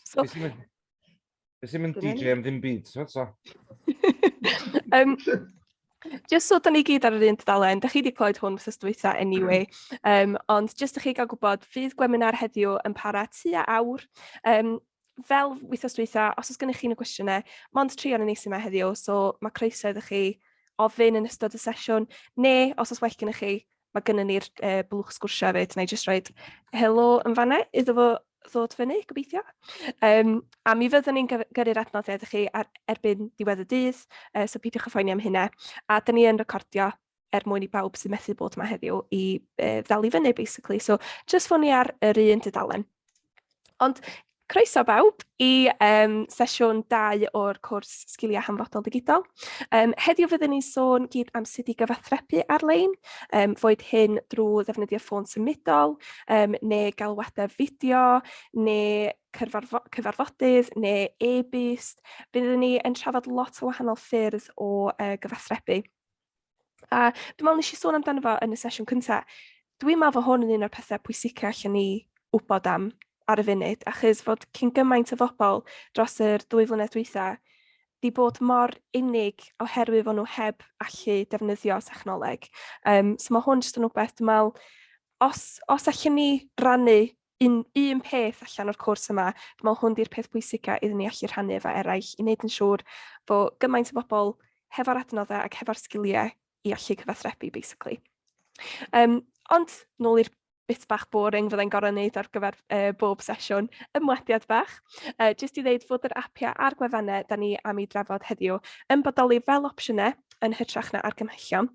So, Beth sy'n mynd DJ am ddim byd, ti'n so? Just so da ni gyd ar yr un tudalen, da chi wedi clywed hwn wythnos dwytha anyway, ond just i chi gael gwybod, fydd gweminar heddiw yn para tua awr. Fel wythnos dwytha, os oes gennych chi unrhyw gwestiynau, mond tri o'n ni sy'n yma heddiw, so mae croeso iddo chi ofyn yn ystod y sesiwn, neu os oes well gennych chi, mae gennym ni'r blwch sgwrsio hefyd, na i jyst rhoi helo yn fanna iddo fo ddod fyny, gobeithio. A mi fyddwn ni'n gyrru'r adnoddau iddo chi ar, erbyn diwedd y dydd, so peidiwch â phoeni am hynna. A dyn ni yn recordio er mwyn i bawb sy'n methu bod yma heddiw i ddal i fyny, basically. So, just ffonio ar yr un dudalen. Ond croeso bawb i sesiwn 2 o'r cwrs Sgiliau Hanfodol Digidol. Heddiw fyddwn ni'n sôn gyd am sut i gyfathrebu ar-lein, foed hyn drwy ddefnyddio ffôn symudol, neu galwadau fideo, neu cyfarfodydd, neu e-byst. Byddwn ni yn trafod lot o wahanol ffyrdd o gyfathrebu. A dwi'n meddwl nes i sôn amdano fo yn y sesiwn cyntaf. Dwi'n meddwl fod hwn yn un o'r pethau pwysica allan ni wybod am ar y funud, achos fod cyn gymaint o bobl dros yr 2 flynedd dwytha di bod mor unig oherwydd fod nhw heb allu defnyddio technoleg. So mae hwn jyst yn rhywbeth, dwi'n meddwl, os allan ni rannu un peth allan o'r cwrs yma, dwi'n meddwl hwn di'r peth pwysica iddyn ni allu rhannu efo eraill i wneud yn siŵr bod gymaint o bobl hefo'r adnoddau ac hefo'r sgiliau i allu cyfathrebu, basically. Ond nôl i'r bit bach boring fyddai'n gorau wneud ar gyfer bob sesiwn, ymwadiad bach. Jyst i ddeud fod yr apiau a'r gwefannau da ni am ei drafod heddiw yn bodoli fel opsiynau yn hytrach na argymhellion.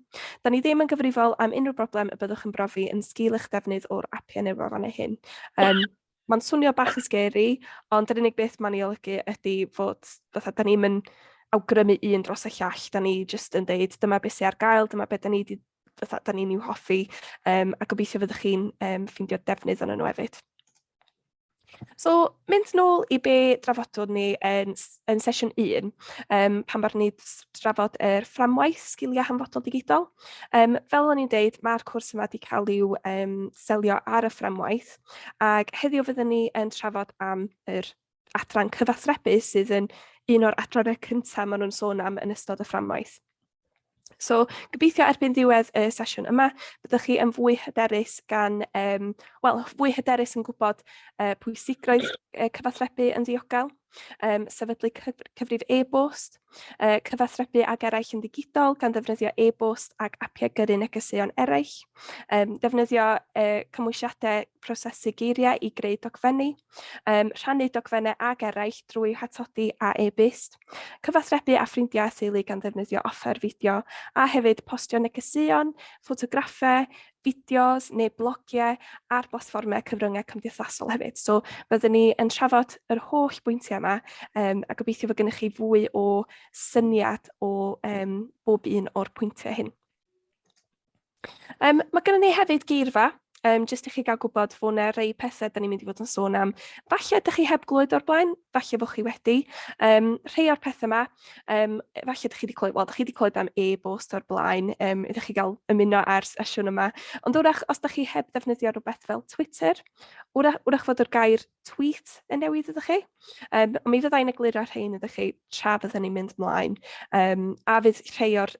Da ni ddim yn gyfrifol am unrhyw broblem y byddwch yn brofi yn sgil eich defnydd o'r apiau neu'r wefannau hyn. Mae'n swnio bach yn scary, ond yr unig beth mae'n ei olygu ydy fod fatha, da ni'n mynd awgrymu un dros y llall, da ni jyst yn deud dyma beth sydd ar gael, dyma beth da ni di, fatha, da ni'n i'w hoffi, a gobeithio fyddwch chi'n ffeindio defnydd o'n nhw hefyd. So, mynd nôl i be drafodwn ni yn sesiwn 1, pan barn ni drafod yr fframwaith sgiliau hanfodol digidol. Fel o'n i'n deud, mae'r cwrs yma wedi cael i'w selio ar y fframwaith, ac heddiw fyddwn ni yn trafod am yr adran cyfathrebu sydd yn un o'r adrannau cyntaf maen nhw'n sôn am yn ystod y fframwaith. So, gobeithio erbyn ddiwedd y sesiwn yma, byddwch chi yn fwy hyderus gan, wel, fwy hyderus yn gwybod pwysigrwydd cyfathrebu yn ddiogel, sefydlu cyfrif e-bost, cyfathrebu ag eraill yn ddigidol gan ddefnyddio e-bost ac apiau gyrru negeseuon eraill, defnyddio cymwysiadau prosesu geiriau i greu dogfenni, rhannu dogfennau ag eraill drwy hatodi a e-byst, cyfathrebu â ffrindiau a theulu gan ddefnyddio offer fideo, a hefyd postio negeseuon, ffotograffau, fideos neu blogiau ar blatfformau cyfryngau cymdeithasol hefyd. So byddwn ni yn trafod yr holl bwyntiau yma a gobeithio fod gennych chi fwy o syniad o bob un o'r pwyntiau hyn. Mae gennym ni hefyd geirfa, jyst i chi gael gwybod fod yna rei pethau da ni'n mynd i fod yn sôn am. Falle ydych chi heb glywed o'r blaen, falle fod chi wedi. Rhai o'r pethau yma, falle ydych chi wedi clywed, wel, ydych chi wedi clywed am e-bost o'r blaen, ydych chi gael ymuno ar sesiwn yma. Ond wrach, os ydych chi heb ddefnyddio rhywbeth fel Twitter, wrach fod yr gair tweet yn newydd iddo chi. Ond mi fyddai'n egluro rhain iddo chi tra fyddwn ni'n mynd mlaen. A fydd rhai o'r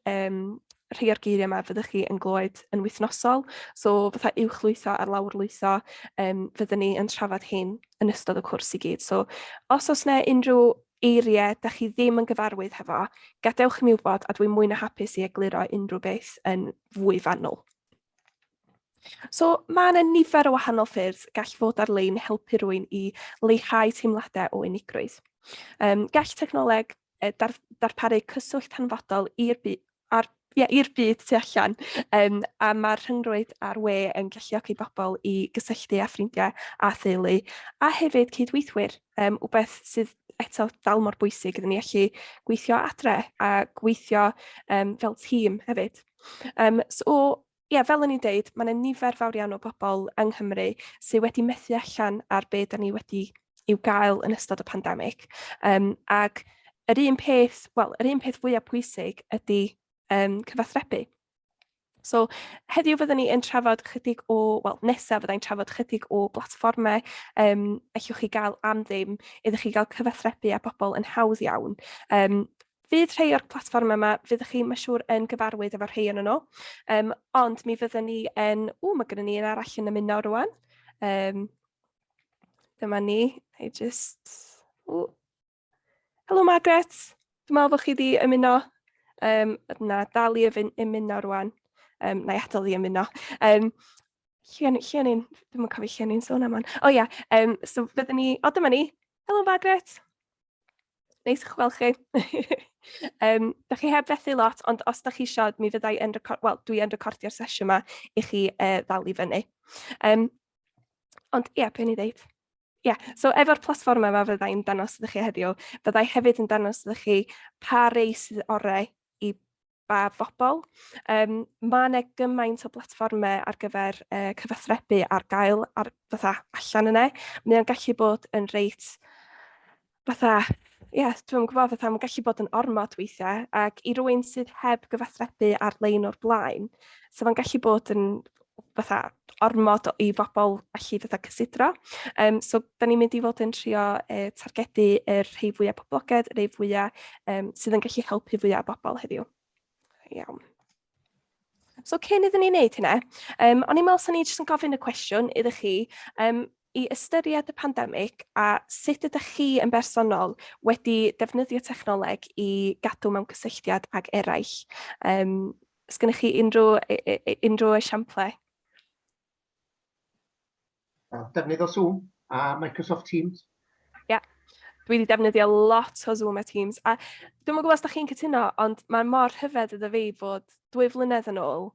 geiriau yma fyddwch chi yn glywed yn wythnosol. So fatha uwchlwytho ar lawrlwytho, fyddwn ni yn trafod hyn yn ystod y cwrs i gyd. So os oes yna unrhyw eiriau da chi ddim yn gyfarwydd hefo, gadewch i mi wybod a dwi'n mwy na hapus i egluro unrhyw beth yn fwy fanwl. So mae yna nifer o wahanol ffyrdd gall fod ar-lein helpu rhywun i leihau teimladau o unigrwydd. Gall technoleg darparu cyswllt hanfodol i'r ar, ie, i'r byd tu allan, a mae'r rhyngrwyd a'r we yn galluogi bobl i gysylltu â ffrindiau a theulu, a hefyd cydweithwyr, wbeth sydd eto dal mor bwysig iddyn ni allu gweithio adre a gweithio fel tîm hefyd. So, ie, fel o'n i'n deud, mae yna nifer fawr iawn o bobl yng Nghymru sydd wedi methu allan ar be da ni wedi i'w gael yn ystod y pandemig. Ac yr un peth, wel, yr un peth fwyaf pwysig ydy cyfathrebu. So heddiw fyddwn ni yn trafod chydig o, wel nesaf fyddai'n trafod chydig o blatfformau allwch chi gael am ddim iddo chi gael cyfathrebu â bobl yn hawdd iawn. Fydd rhai o'r platfformau yma, fyddwch chi, mae'n siŵr, yn gyfarwydd efo rhai ohonyn nhw, ond mi fyddwn ni yn, ww, mae gennym ni un arall yn ymuno rwan. Dyma ni, I just, ww. Helo Margaret, dwi'n meddwl bod chi wedi ymuno. Na, dal i ymuno rwan. Na i adael i ymuno. Lle o'n i'n, dwi'm yn cofio lle o'n i'n sôn am hwn. O ia, so fyddwn ni, o dyma ni. Helo Margaret. Neis i'ch gweld chi. Da chi heb fethu lot, ond os da chi isio, mi fyddai yn record, wel, dwi yn recordio'r sesiwn yma i chi ddal i fyny. Ond ie, be o'n i'n ddeud? Ie, so efo'r platfformau yma fyddai'n dangos iddo chi heddiw, fyddai hefyd yn dangos iddo chi pa rei sydd orau i ba bobl. Mae yna gymaint o blatfformau ar gyfer cyfathrebu ar gael ar, fatha, allan yna. Mae o'n gallu bod yn reit, fatha, ie, yeah, dwi'n gwybod, fatha, mae'n gallu bod yn ormod weithiau, ac i rywun sydd heb gyfathrebu ar-lein o'r blaen, so mae'n gallu bod yn fatha ormod i bobl allu fatha cysidro. So, da ni'n mynd i fod yn trio targedu y rhai fwyaf poblogaidd, y rhai fwyaf sydd yn gallu helpu fwyaf o bobl heddiw. Iawn. So cyn iddyn ni wneud hynna, o'n i'n meddwl 'sen ni jyst yn gofyn y cwestiwn iddo chi i ystyried y pandemig a sut ydych chi yn bersonol wedi defnyddio technoleg i gadw mewn cysylltiad ag eraill. Os gennych chi unrhyw, unrhyw esiamplau? Defnydd o Zoom a Microsoft Teams. Ie, yeah. Dwi wedi defnyddio lot o Zoom a Teams. A dwi'm yn gwybod os da chi'n cytuno, ond mae mor rhyfedd iddo fi fod 2 flynedd yn ôl,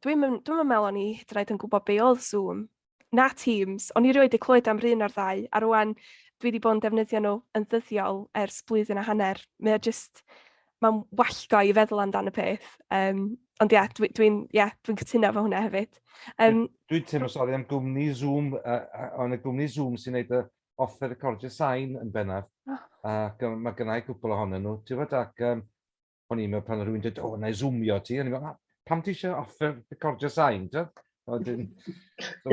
dwi'n dwi meddwl o'n i hyd yn oed yn gwybod be oedd Zoom, na Teams. O'n i rioed wedi clywed am run o'r ddau, a rwan dwi wedi bod yn defnyddio nhw yn ddyddiol ers blwyddyn a hanner. Mae o just, mae'n wallgo i feddwl amdan y peth. Ond ie, yeah, dwi'n dwi, yeah, dwi cytuno efo hwnna hefyd. Dwi'n teimlo sori am gwmni Zoom, ond y gwmni Zoom sy'n neud y offer recordio sain yn bennaf. Oh. Ac mae gennau gwbl ohonyn nhw, ti'n fod, ac o'n i'n meddwl pan rhywun dweud, "O, na i zoomio ti," o'n i'n meddwl, "Pam ti eisiau offer recordio sain, ti'n?" Wedyn, so,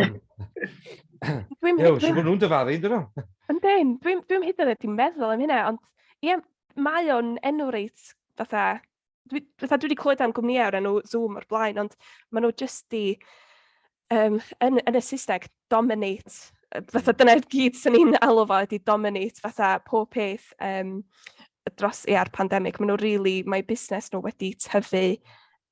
Dwi'n Ew, siŵr bod nhw'n dyfaru, dyn nhw? Yndyn, dwi'n dwi hyd yn oed yn meddwl am hynna, ond ie, mae o'n enw reit fatha, fatha dwi wedi clywed am gwmnïau o'r enw Zoom o'r blaen, ond maen nhw jyst di, yn y Saesneg, dominate. Fatha dyna gyd sy'n ni'n alw fo ydy dominate fatha pob peth dros ia'r pandemig. Maen nhw really, mae busnes nhw wedi tyfu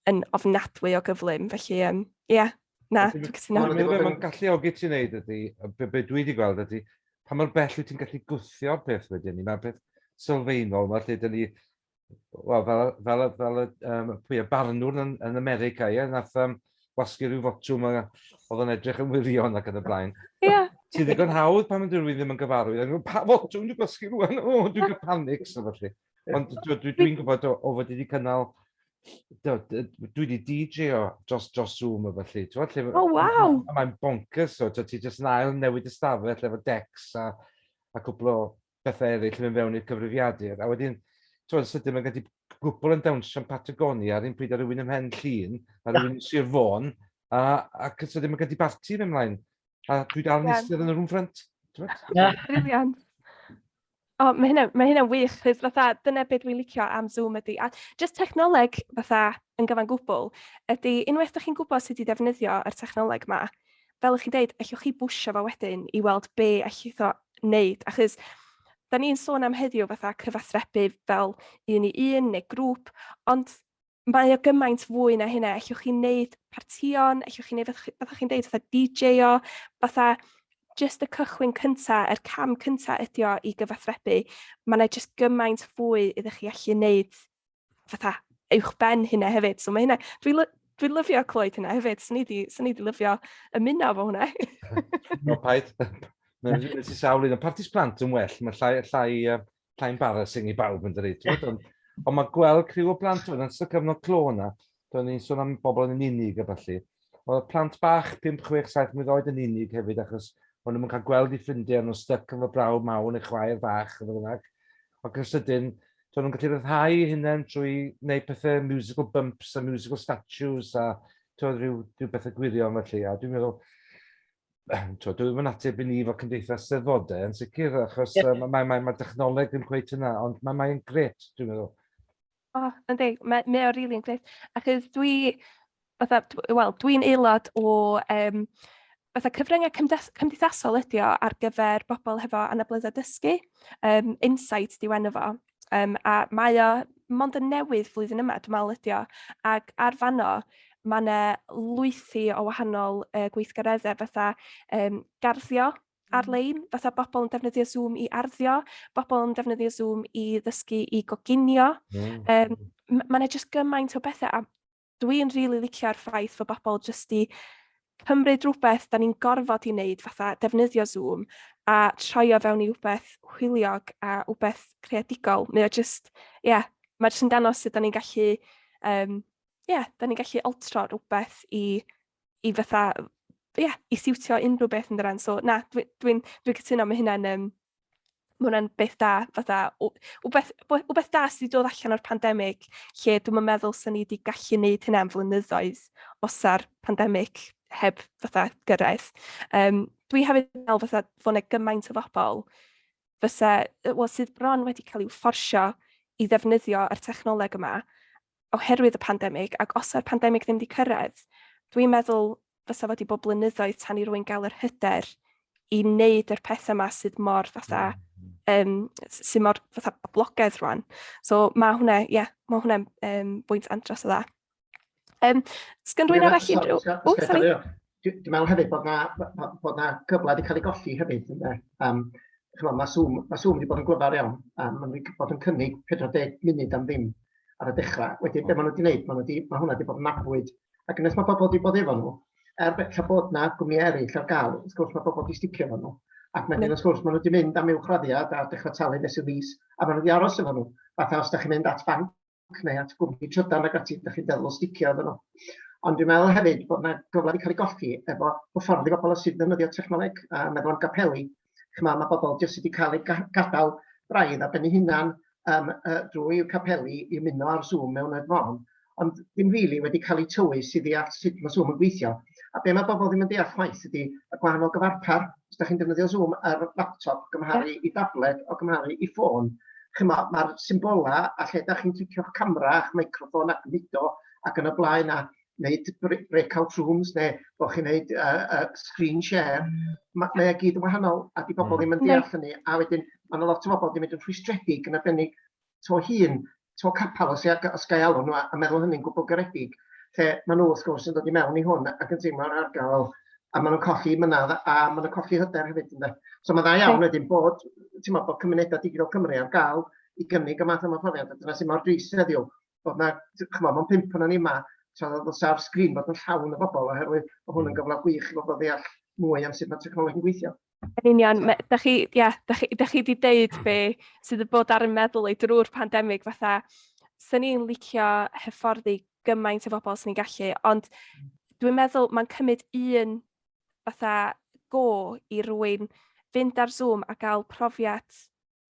yn ofnadwy o gyflym, felly ie, yeah, na, dwi'n cytuno. Dwi'n meddwl beth mae'n galluogi ti'n neud ydy, be dwi wedi gweld ydy, pa mor bell wyt ti'n gallu gwthio'r peth wedyn ni, mae'r peth sylfaenol yma lle dyn ni, wel, fel pwy y barnwr yn America, ie, nath wasgu rhyw fotwm a oedd o'n edrych yn wirion ac yn y blaen. Ti'n ddigon hawdd pan mae rhywun ddim yn gyfarwydd. A nhw'n, "Pa fotwm dwi'n gwasgu rwan? O, dwi'n cael panic," so felly. Ond dwi'n gwybod o fod wedi cynnal, dwi wedi DJ-o dros Zoom a felly. Ti'n gwbod, Oh, waw! A mae'n bonkers, so ti jyst yn ail newid y stafell efo decks a cwpl o bethau eraill yn mynd fewn i'r cyfrifiadur. A wedyn, ti'n gwbod, sydyn mae gen ti gwpl yn dawnsio yn Patagonia ar un pryd a rhywun ym Mhen Llŷn, a rhywun yn Sir Fôn, ac yn sydyn mae gen ti barti yn ymlaen. A dwi dal yn eistedd yn y room front. Ti'n gwbod? Brilliant. O, mae hynna wych, chos fatha, dyna beth dwi'n licio am Zoom ydy, a just technoleg fatha yn gyfan gwbl, ydy unwaith ydych chi'n gwybod sut i defnyddio yr technoleg ma, fel ych chi'n deud, allwch chi bwsio fo wedyn i weld be allith o wneud, achos da ni'n sôn am heddiw fatha cyfathrebu fel un i un neu grŵp, ond mae o gymaint fwy na hynna. Allwch chi wneud partïon, allwch chi wneud, fatha chi'n deud, fatha DJ-o, fatha just y cychwyn cynta, yr cam cynta ydi o i gyfathrebu. Mae yna just gymaint fwy iddo chi allu wneud fatha uwch ben hynna hefyd. So mae hynna, dwi'n dwi lyfio clywed hynna hefyd. Swn i di lyfio ymuno efo hwnna. No, paid. Mae'n ti sawl un. Ond partis plant yn well, mae llai embarrassing i bawb yn dweud. Ond mae gweld criw o blant yn ystod cyfnod clo yna, do'n ni'n sôn am bobl yn unig a ballu. Oedd plant bach 5, 6, 7 mlwydd oed yn unig hefyd, achos o'n nhw'n cael gweld eu ffrindiau, o'n nhw'n stuck efo brawd mawr neu chwaer fach, efo bynnag. Ac yn sydyn, do'n nhw'n gallu rhyddhau eu hunain trwy wneud pethau musical bumps a musical statues a twod, rhyw, rhyw bethau gwirion felly, a dwi'n meddwl, twod, dwi'n mynd ateb i ni fel cymdeithas steddfodau yn sicr, achos yeah. mae, mae, mae, mae technoleg yn cweith yna, ond mae'n mae gret, dwi'n meddwl. O, oh, yndi, mae, mae o rili'n really gret. Achos dwi, fatha, wel, dwi'n aelod o um, fatha cyfryngau cymdeithasol ydi o ar gyfer bobl hefo anableddau dysgu, um, Insight di enw fo. Um, a mae o mond yn newydd flwyddyn yma, dwi'n meddwl ydi o. Ac ar fanno, mae yna lwythi o wahanol uh, gweithgareddau fatha um, garddio ar-lein, fatha bobl yn defnyddio Zoom i arddio, bobl yn defnyddio Zoom i ddysgu i goginio. Um, mae yna jyst gymaint o bethau, a dwi'n rili really licio'r ffaith fod bobl jyst i cymryd rhywbeth da ni'n gorfod i wneud, fatha defnyddio Zoom, a troi o fewn i rhywbeth hwyliog a rhywbeth creadigol. Mae o jyst, ie, yeah, mae jyst yn dangos sut da ni'n gallu, um, yeah, da ni'n gallu altro rhywbeth i, i fatha, ie, yeah, i siwtio unrhyw beth yn dyran. So, na, dwi'n dwi, dwi, dwi cytuno, mae hynna'n um, mae hwnna'n beth da, fatha, wbeth, wbeth da sydd wedi dod allan o'r pandemig, lle dwi'n meddwl sy'n ni wedi gallu gwneud hynna am flynyddoedd os ar pandemig heb fatha gyrraedd. Um, dwi hefyd yn meddwl fatha fod yna gymaint o bobl fysa, wel, sydd bron wedi cael i'w fforsio i ddefnyddio yr technoleg yma oherwydd y pandemig, ac os yw'r pandemig ddim wedi cyrraedd, dwi'n meddwl fysa fo wedi bod blynyddoedd tan i rywun gael yr hyder i wneud yr pethau yma sydd mor fatha, um, sydd mor fatha boblogaidd rwan. So mae hwnna, ie, yeah, mae hwnna'n um, bwynt andros o dda. Um, sgyn rhywun arall unrhyw... O, sorry. Dwi'n meddwl hefyd bod na, bod na gyfle wedi cael ei golli hefyd. Ynde? Um, chymod, mae Zoom, mae Zoom wedi bod yn glyfar iawn. Um, maen nhw wedi bod yn cynnig 40 munud am ddim ar y dechrau. Wedyn, be maen nhw wedi gwneud, maen nhw wedi, mae hwnna wedi bod yn abwyd. Ac unwaith mae bobl wedi bod efo nhw, er bella bod na gwmni eraill ar gael, wrth gwrs mae bobl wedi sticio efo nhw. Ac wedyn, wrth gwrs, maen nhw wedi mynd am uwchraddiad a dechrau talu fesul mis, a maen nhw wedi aros efo nhw. Fatha os da chi'n mynd at banc neu at gwmni trydan ac ati, da chi'n dueddol o sticio efo nhw. Ond dwi'n meddwl hefyd bod yna gyfle wedi cael ei golli efo hyfforddi bobl sydd ddefnyddio technoleg a meddwl am gapeli. Chymod, mae bobl jyst wedi cael eu gadael braidd ar ben eu hunan um, uh, drwy i'w capeli i ymuno ar Zoom mewn oed fôn, ond ddim rili really wedi cael eu tywys i ddeall sut mae Zoom yn gweithio. A be mae bobl ddim yn deall chwaith ydy y gwahanol gyfarpar. Os da chi'n defnyddio Zoom ar laptop gymharu i dabled o gymharu i ffôn, chymod, mae'r symbolau a lle da chi'n clicio'ch camera a'ch microffon ac mudo ac yn y blaen a wneud breakout rooms neu bod chi'n gwneud uh, uh, screen share, mae, mae e gyd yn wahanol a di bobl ddim yn deall hynny. A wedyn mae yna lot o bobl wedi mynd yn rhwystredig yn arbennig to hun, to capel os, os gael alw nhw a, a meddwl hynny'n gwbl garedig, lle maen nhw wrth gwrs yn dod i mewn i hwn ac yn teimlo'r argael a maen nhw'n colli mynadd a maen nhw'n colli hyder hefyd ynde. So mae'n dda iawn wedyn bod, ti'n bod cymunedau digidol Cymru ar gael i gynnig y math yma o profiad, a dyna sy'n mor drist heddiw, bod na, chymod, mewn pump o'n ni yma, tra ddylsa'r sgrin fod yn llawn o bobl, oherwydd bod hwn yn gyfle gwych i bobl ddeall mwy am sut mae technoleg yn gweithio. Yn union, so. da chi, yeah, da chi, da chi wedi deud be sydd wedi bod ar y meddwl i drwy'r pandemig, fatha, sy'n ni'n licio hyfforddi gymaint o bobl sy'n ni'n gallu, ond dwi'n meddwl mae'n cymryd un fatha go i rywun fynd ar Zoom a gael profiad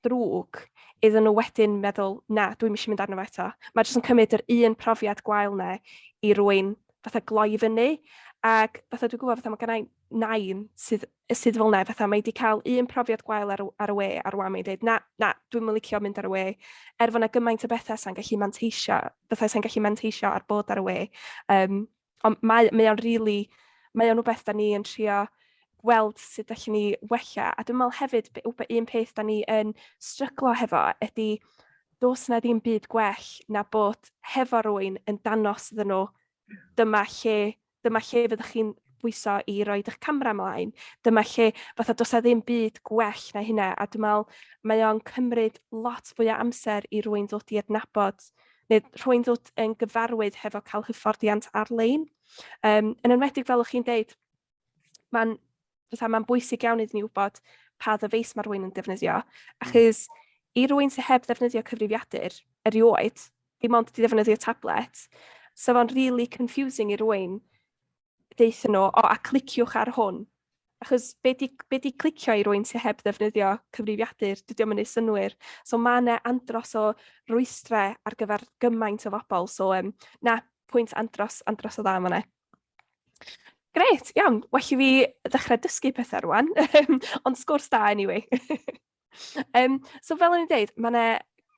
drwg iddyn nhw wedyn meddwl, na, dwi'm eisiau mynd arno fo eto. Mae jyst yn cymryd yr un profiad gwael 'na i rywun fatha gloi fyny. Ac fatha dwi'n gwybod, fatha mae gennau nain sydd, sydd fel 'na, fatha mae wedi cael un profiad gwael ar, ar y we, a rwan mae'n dweud, na, na, dwi'm yn licio mynd ar y we. Er fod 'na gymaint o bethau sa'n gallu manteisio, bethau sa'n gallu manteisio ar bod ar y we. Um, ond mae, mae o'n really, mae o'n rhywbeth da ni yn trio gweld sut allwn ni wella. A dwi'n meddwl hefyd, un peth da ni yn stryglo hefo ydy does na ddim byd gwell na bod hefo rhywun yn danos iddyn nhw dyma lle, dyma lle fyddwch chi'n bwyso i roi eich camera ymlaen. Dyma lle, fatha does na ddim byd gwell na hynna. A dwi'n meddwl mae o'n cymryd lot fwy o amser i rywun ddod i adnabod neu rhywun ddod yn gyfarwydd hefo cael hyfforddiant ar-lein. Um, yn enwedig fel o'ch chi'n deud, mae'n ma bwysig iawn iddyn ni wybod pa ddyfeis mae rhywun yn defnyddio. Achos i rywun sydd heb ddefnyddio cyfrifiadur erioed, dim ond wedi defnyddio tablet, so fo'n really confusing i rywun deuthon nhw, o, a cliciwch ar hwn. Achos be di, be di clicio i rywun sydd heb ddefnyddio cyfrifiadur, dydy o'm yn neud synnwyr. So mae yna andros o rwystrau ar gyfer gymaint o bobl. So um, na, pwynt andros, andros o dda yma. Grêt, iawn. Well i fi ddechrau dysgu pethau rwan, ond sgwrs da anyway. So fel o'n i'n deud, mae yna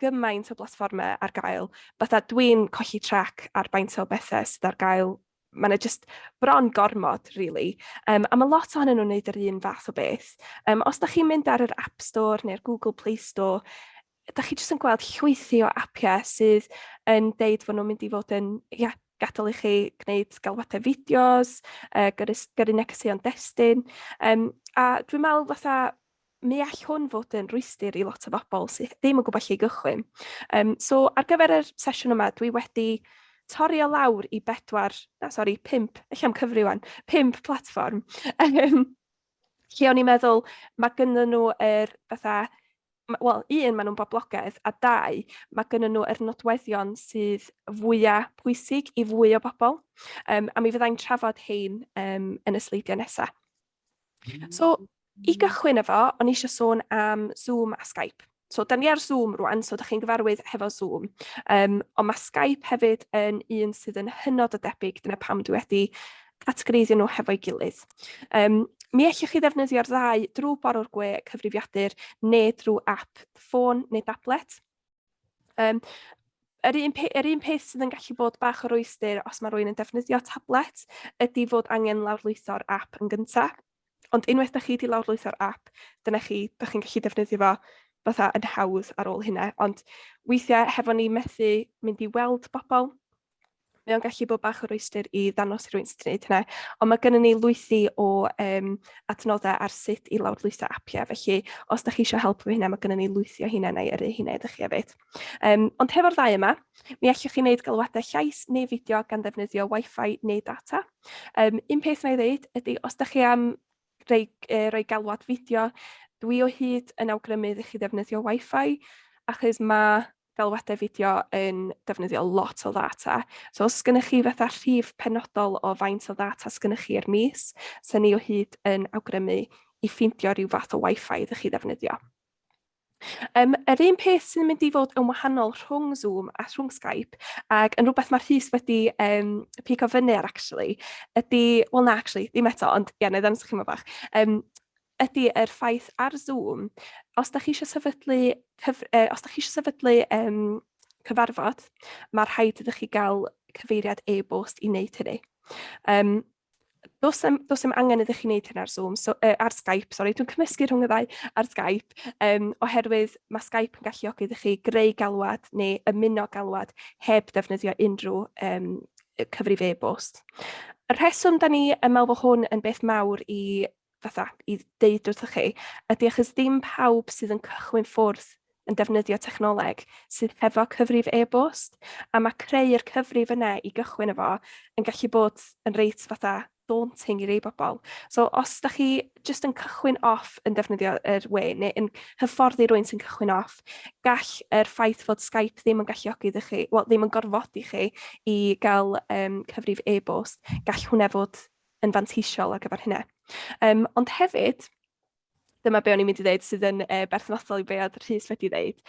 gymaint o blatfformau ar gael. Fatha dwi'n colli trac ar faint o bethau sydd ar gael. Mae yna just bron gormod, really. A mae lot ohonyn nhw'n gwneud yr un fath o beth. Os da chi'n mynd ar yr App Store neu'r Google Play Store, da chi jyst yn gweld llwythi o apiau sydd yn deud fod nhw'n mynd i fod yn, ia, gadael i chi gwneud galwadau fideos, gyrru, gyrru negeseuon destun. A dwi'n meddwl fatha, mi all hwn fod yn rwystr i lot o bobl sydd ddim yn gwybod lle i gychwyn. So ar gyfer yr sesiwn yma, dwi wedi torri o lawr i bedwar, na sori, pump, ella am cyfri wan, pump platfform. Lle o'n i'n meddwl, mae gynnon nhw yr fatha, wel, un, maen nhw'n boblogaidd, a dau, mae gynnon nhw yr nodweddion sydd fwyaf pwysig i fwy o bobl. A mi fyddai'n trafod hein yn y sleidiau nesaf. So, i gychwyn efo, o'n i eisiau sôn am Zoom a Skype. So, da ni ar Zoom rwan, so da chi'n gyfarwydd hefo Zoom. Ond mae Skype hefyd yn un sydd yn hynod o debyg, dyna pam dwi wedi categoreiddio nhw hefo'i gilydd. Mi allwch chi ddefnyddio'r ddau drwy borwr gwe cyfrifiadur neu drwy app ffôn neu dablet. Yr un peth sydd yn gallu bod bach o rwystr os mae rhywun yn defnyddio tablet ydy fod angen lawrlwytho'r app yn gyntaf. Ond unwaith da chi wedi lawrlwytho'r app, dyna chi, da chi'n gallu defnyddio fo fatha yn hawdd ar ôl hynna. Ond weithiau hefo ni methu mynd i weld bobl, mae o'n gallu bod bach o rwystr i ddangos i rywun sut i wneud hynna. Ond mae gennym ni lwythi o adnoddau ar sut i lawrlwytho apiau, felly os da chi eisiau help efo hynna, mae gennym ni lwythi o hynna neu yrru hynna iddo chi hefyd. Ond hefo'r ddau yma, mi allwch chi wneud galwadau llais neu fideo gan ddefnyddio Wi-Fi neu data. Un peth na i ddeud ydy, os da chi am rhoi galwad fideo, dwi o hyd yn awgrymu iddo chi ddefnyddio Wi-Fi, achos mae galwadau fideo yn defnyddio lot o ddata. So os gennych chi fatha rhif penodol o faint o ddata sgynnych chi ar mis, sy'n ni o hyd yn awgrymu i ffeindio rhyw fath o Wi-Fi iddo chi ddefnyddio. Yr un peth sy'n mynd i fod yn wahanol rhwng Zoom a rhwng Skype, ac yn rhywbeth mae Rhys wedi pigo fyny ar actually, ydy, wel na actually, ddim eto, ond ie, na i ddangos i chi bach, ydy yr ffaith ar Zoom, os da chi eisiau sefydlu, cyf, os da chi eisiau sefydlu cyfarfod, mae rhaid iddo chi gael cyfeiriad e-bost i wneud hynny. Does dim angen iddo chi wneud hynny ar Zoom, so, ar Skype, sori, dwi'n cymysgu rhwng y ddau, ar Skype, oherwydd mae Skype yn galluogi iddo chi greu galwad neu ymuno galwad heb ddefnyddio unrhyw cyfrif e-bost. Y rheswm da ni yn meddwl bod hwn yn beth mawr i fatha i ddeud wrthych chi ydy achos ddim pawb sydd yn cychwyn ffwrdd yn defnyddio technoleg sydd hefo cyfrif e-bost, a mae creu'r cyfrif yna i gychwyn efo yn gallu bod yn reit fatha daunting i rei bobl. So os da chi jyst yn cychwyn off yn defnyddio yr we neu yn hyfforddi rhywun sy'n cychwyn off, gall yr ffaith fod Skype ddim yn galluogi iddo chi, wel ddim yn gorfodi chi i gael cyfrif e-bost, gall hwnna fod yn fanteisiol ar gyfer hynna. Ond hefyd, dyma be o'n i'n mynd i ddeud sydd yn berthnasol i be oedd Rhys wedi ddeud,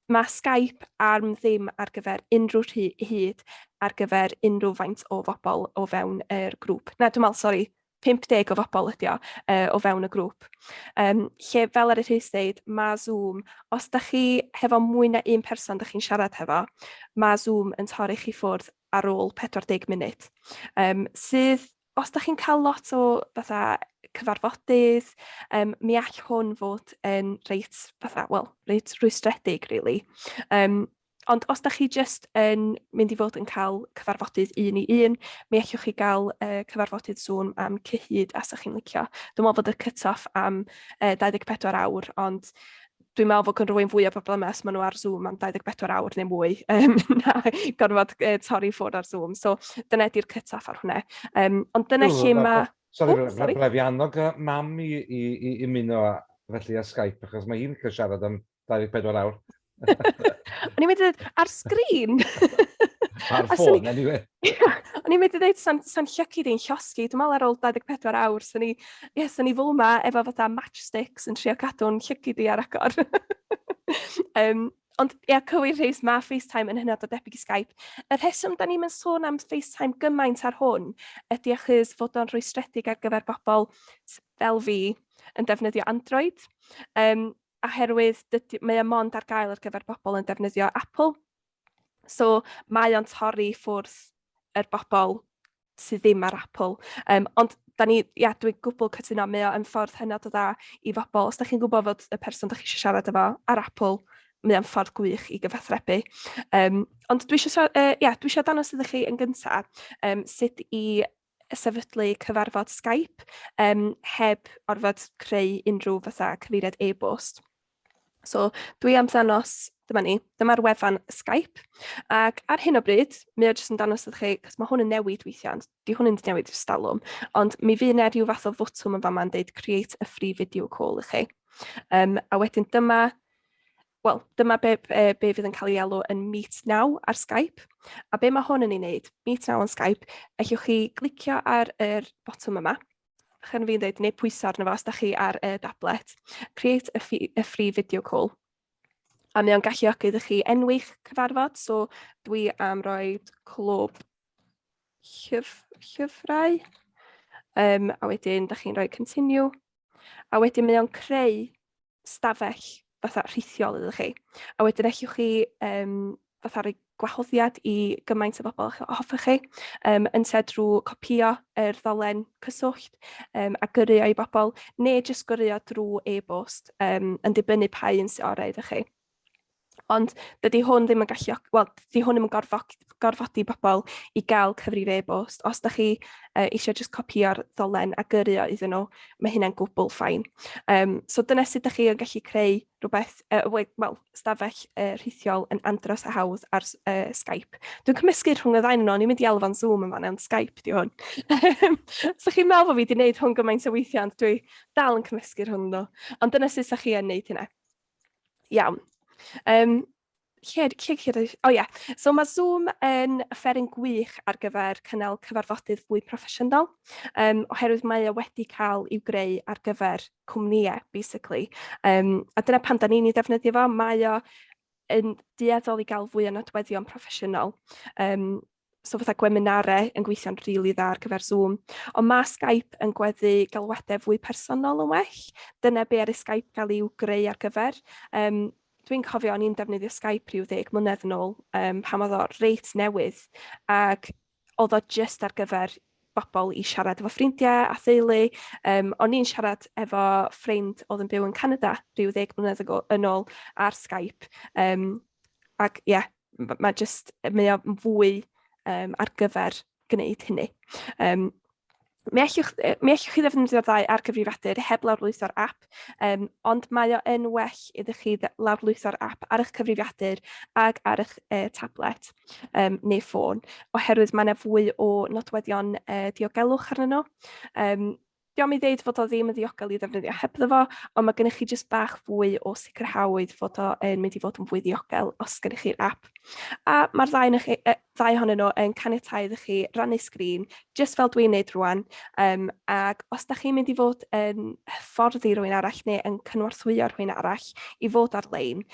mae Skype am ddim ar gyfer unrhyw hyd ar gyfer unrhyw faint o bobl o fewn yr grŵp. Na, dwi'n meddwl, sori, 50 o bobl ydi o o fewn y grŵp. Lle, fel ar y Rhys ddeud, mae Zoom, os da chi hefo mwy na un person da chi'n siarad hefo, mae Zoom yn torri chi ffwrdd ar ôl 40 munud. Sydd, os da chi'n cael lot o fatha cyfarfodydd, mi all hwn fod yn reit, fatha, wel, reit rwystredig, really. Ond os da chi jyst yn mynd i fod yn cael cyfarfodydd un i un, mi allwch chi gael cyfarfodydd Zoom am cyhyd a sa chi'n licio. Dwi'n meddwl fod y cut-off am 24 awr, ond dwi'n meddwl fod gan rywun fwy o broblemau os maen nhw ar Zoom am 24 awr neu mwy na gorfod torri ffwrdd ar Zoom. So dyna ydy'r cut-off ar hwnna. Ond dyna lle mae... Sorry, oh, sorry. Rhaid fi annog mam i ymuno felly ar Skype, achos mae hi'n cael siarad am 24 awr. O'n i'n mynd i ddweud, ar sgrin? Ar ffôn, anyway. O'n i'n mynd i ddweud, sa'n llygu di'n llosgi. Dwi'n meddwl ar ôl 24 awr, sa'n ni, yeah, sa'n ni fel yma efo fatha matchsticks yn trio cadw'n llygu di ar agor. Ond ia, cywir Rhys, mae FaceTime yn hynod o debyg i Skype. Y rheswm da ni'm yn sôn am FaceTime gymaint ar hwn ydy achos fod o'n rhwystredig ar gyfer bobl fel fi yn defnyddio Android. Oherwydd dydy, mae o mond ar gael ar gyfer bobl yn defnyddio Apple. So mae o'n torri ffwrdd yr bobl sydd ddim ar Apple. Ond da ni, ia, dwi'n gwbl cytuno, mae o yn ffordd hynod o dda i bobl. Os da chi'n gwybod fod y person da chi eisiau siarad efo ar Apple, mae o'n ffordd gwych i gyfathrebu. Ond dwi eisiau, ia, dwi eisiau dangos iddo chi yn gyntaf sut i sefydlu cyfarfod Skype heb orfod creu unrhyw fatha cyfeiriad e-bost. So dwi am ddangos, dyma ni, dyma'r wefan Skype. Ac ar hyn o bryd, mae o jyst yn dangos iddo chi, cos mae hwn yn newid weithiau, ond di hwn yn newid ers talwm, ond mi fydd yna rhyw fath o fwtwm yn fama yn deud create a free video call i chi. A wedyn dyma, wel, dyma be fydd yn cael ei alw yn Meet Now ar Skype. A be mae hwn yn ei wneud, Meet Now on Skype, allwch chi glicio ar yr botwm yma, chan fi'n dweud, neu pwyso arno fo os da chi ar y dablet, create a free video call. A mae o'n galluogi iddo chi enwi'ch cyfarfod, so dwi am roi clwb llyfrau, a wedyn da chi'n rhoi continue, a wedyn mae o'n creu stafell fatha rhithiol iddo chi. A wedyn allwch chi fatha rhoi gwahoddiad i gymaint o bobl hoffech chi, ynte drwy copïo yr ddolen cyswllt a gyrru o i bobl, neu jyst gyrru o drwy e-bost, yn dibynnu pa un sy'n orau iddo chi. Ond dydy hwn ddim yn gallu, wel, dydy hwn ddim yn gorfodi bobl i gael cyfrif e-bost. Os da chi eisiau jyst copïo'r ddolen a gyrru o iddyn nhw, mae hynna'n gwbl fine. So dyna sut da chi yn gallu creu rhywbeth, wel, stafell rhithiol yn andros a hawdd ar Skype. Dwi'n cymysgu rhwng y ddau nhw, o'n i'n mynd i alw fo'n Zoom yn fan, ond Skype di hwn. So chi'n meddwl bod fi wedi gwneud hwn gymaint o weithiau, ond dwi dal yn cymysgu rhwng nhw. Ond dyna sut sa chi yn gwneud hynna. Iawn. Lle, o ie. So mae Zoom yn offeryn gwych ar gyfer cynnal cyfarfodydd fwy proffesiynol, oherwydd mae o wedi cael i'w greu ar gyfer cwmnïau, basically. A dyna pam da ni'n ei ddefnyddio fo, mae o yn dueddol i gael fwy o nodweddion proffesiynol. So fatha gweminarau yn gweithio'n rili really dda ar gyfer Zoom. Ond mae Skype yn gweddu galwadau fwy personol yn well. Dyna be ar y Skype gael i'w greu ar gyfer. Dwi'n cofio o'n i'n defnyddio Skype rhyw 10 mlynedd yn ôl, pan oedd o reit newydd, ac oedd o jyst ar gyfer bobl i siarad efo ffrindiau a theulu. O'n i'n siarad efo ffrind oedd yn byw yn Canada rhyw 10 mlynedd yn ôl ar Skype. Ac ie, yeah, mae jyst, mae o fwy ar gyfer gwneud hynny. Mi allwch chi ddefnyddio'r ddau ar gyfrifiadur heb lawrlwytho'r app, ond mae o yn well iddo chi lawrlwytho'r app ar eich cyfrifiadur ac ar eich tablet neu ffôn, oherwydd mae yna fwy o nodweddion diogelwch arnyn nhw. Dio'm i ddeud fod o ddim yn ddiogel i ddefnyddio hebddo fo, ond mae gennych chi jyst bach fwy o sicrhawyd fod o yn mynd i fod yn fwy ddiogel os gennych chi'r app. A mae'r ddau, chi, ddau ohonyn nhw yn caniatáu iddo chi rannu sgrin, jyst fel dwi'n neud rwan. Ac os da chi'n mynd i fod yn hyfforddi rhywun arall neu yn cynorthwyo rhywun arall i fod ar-lein,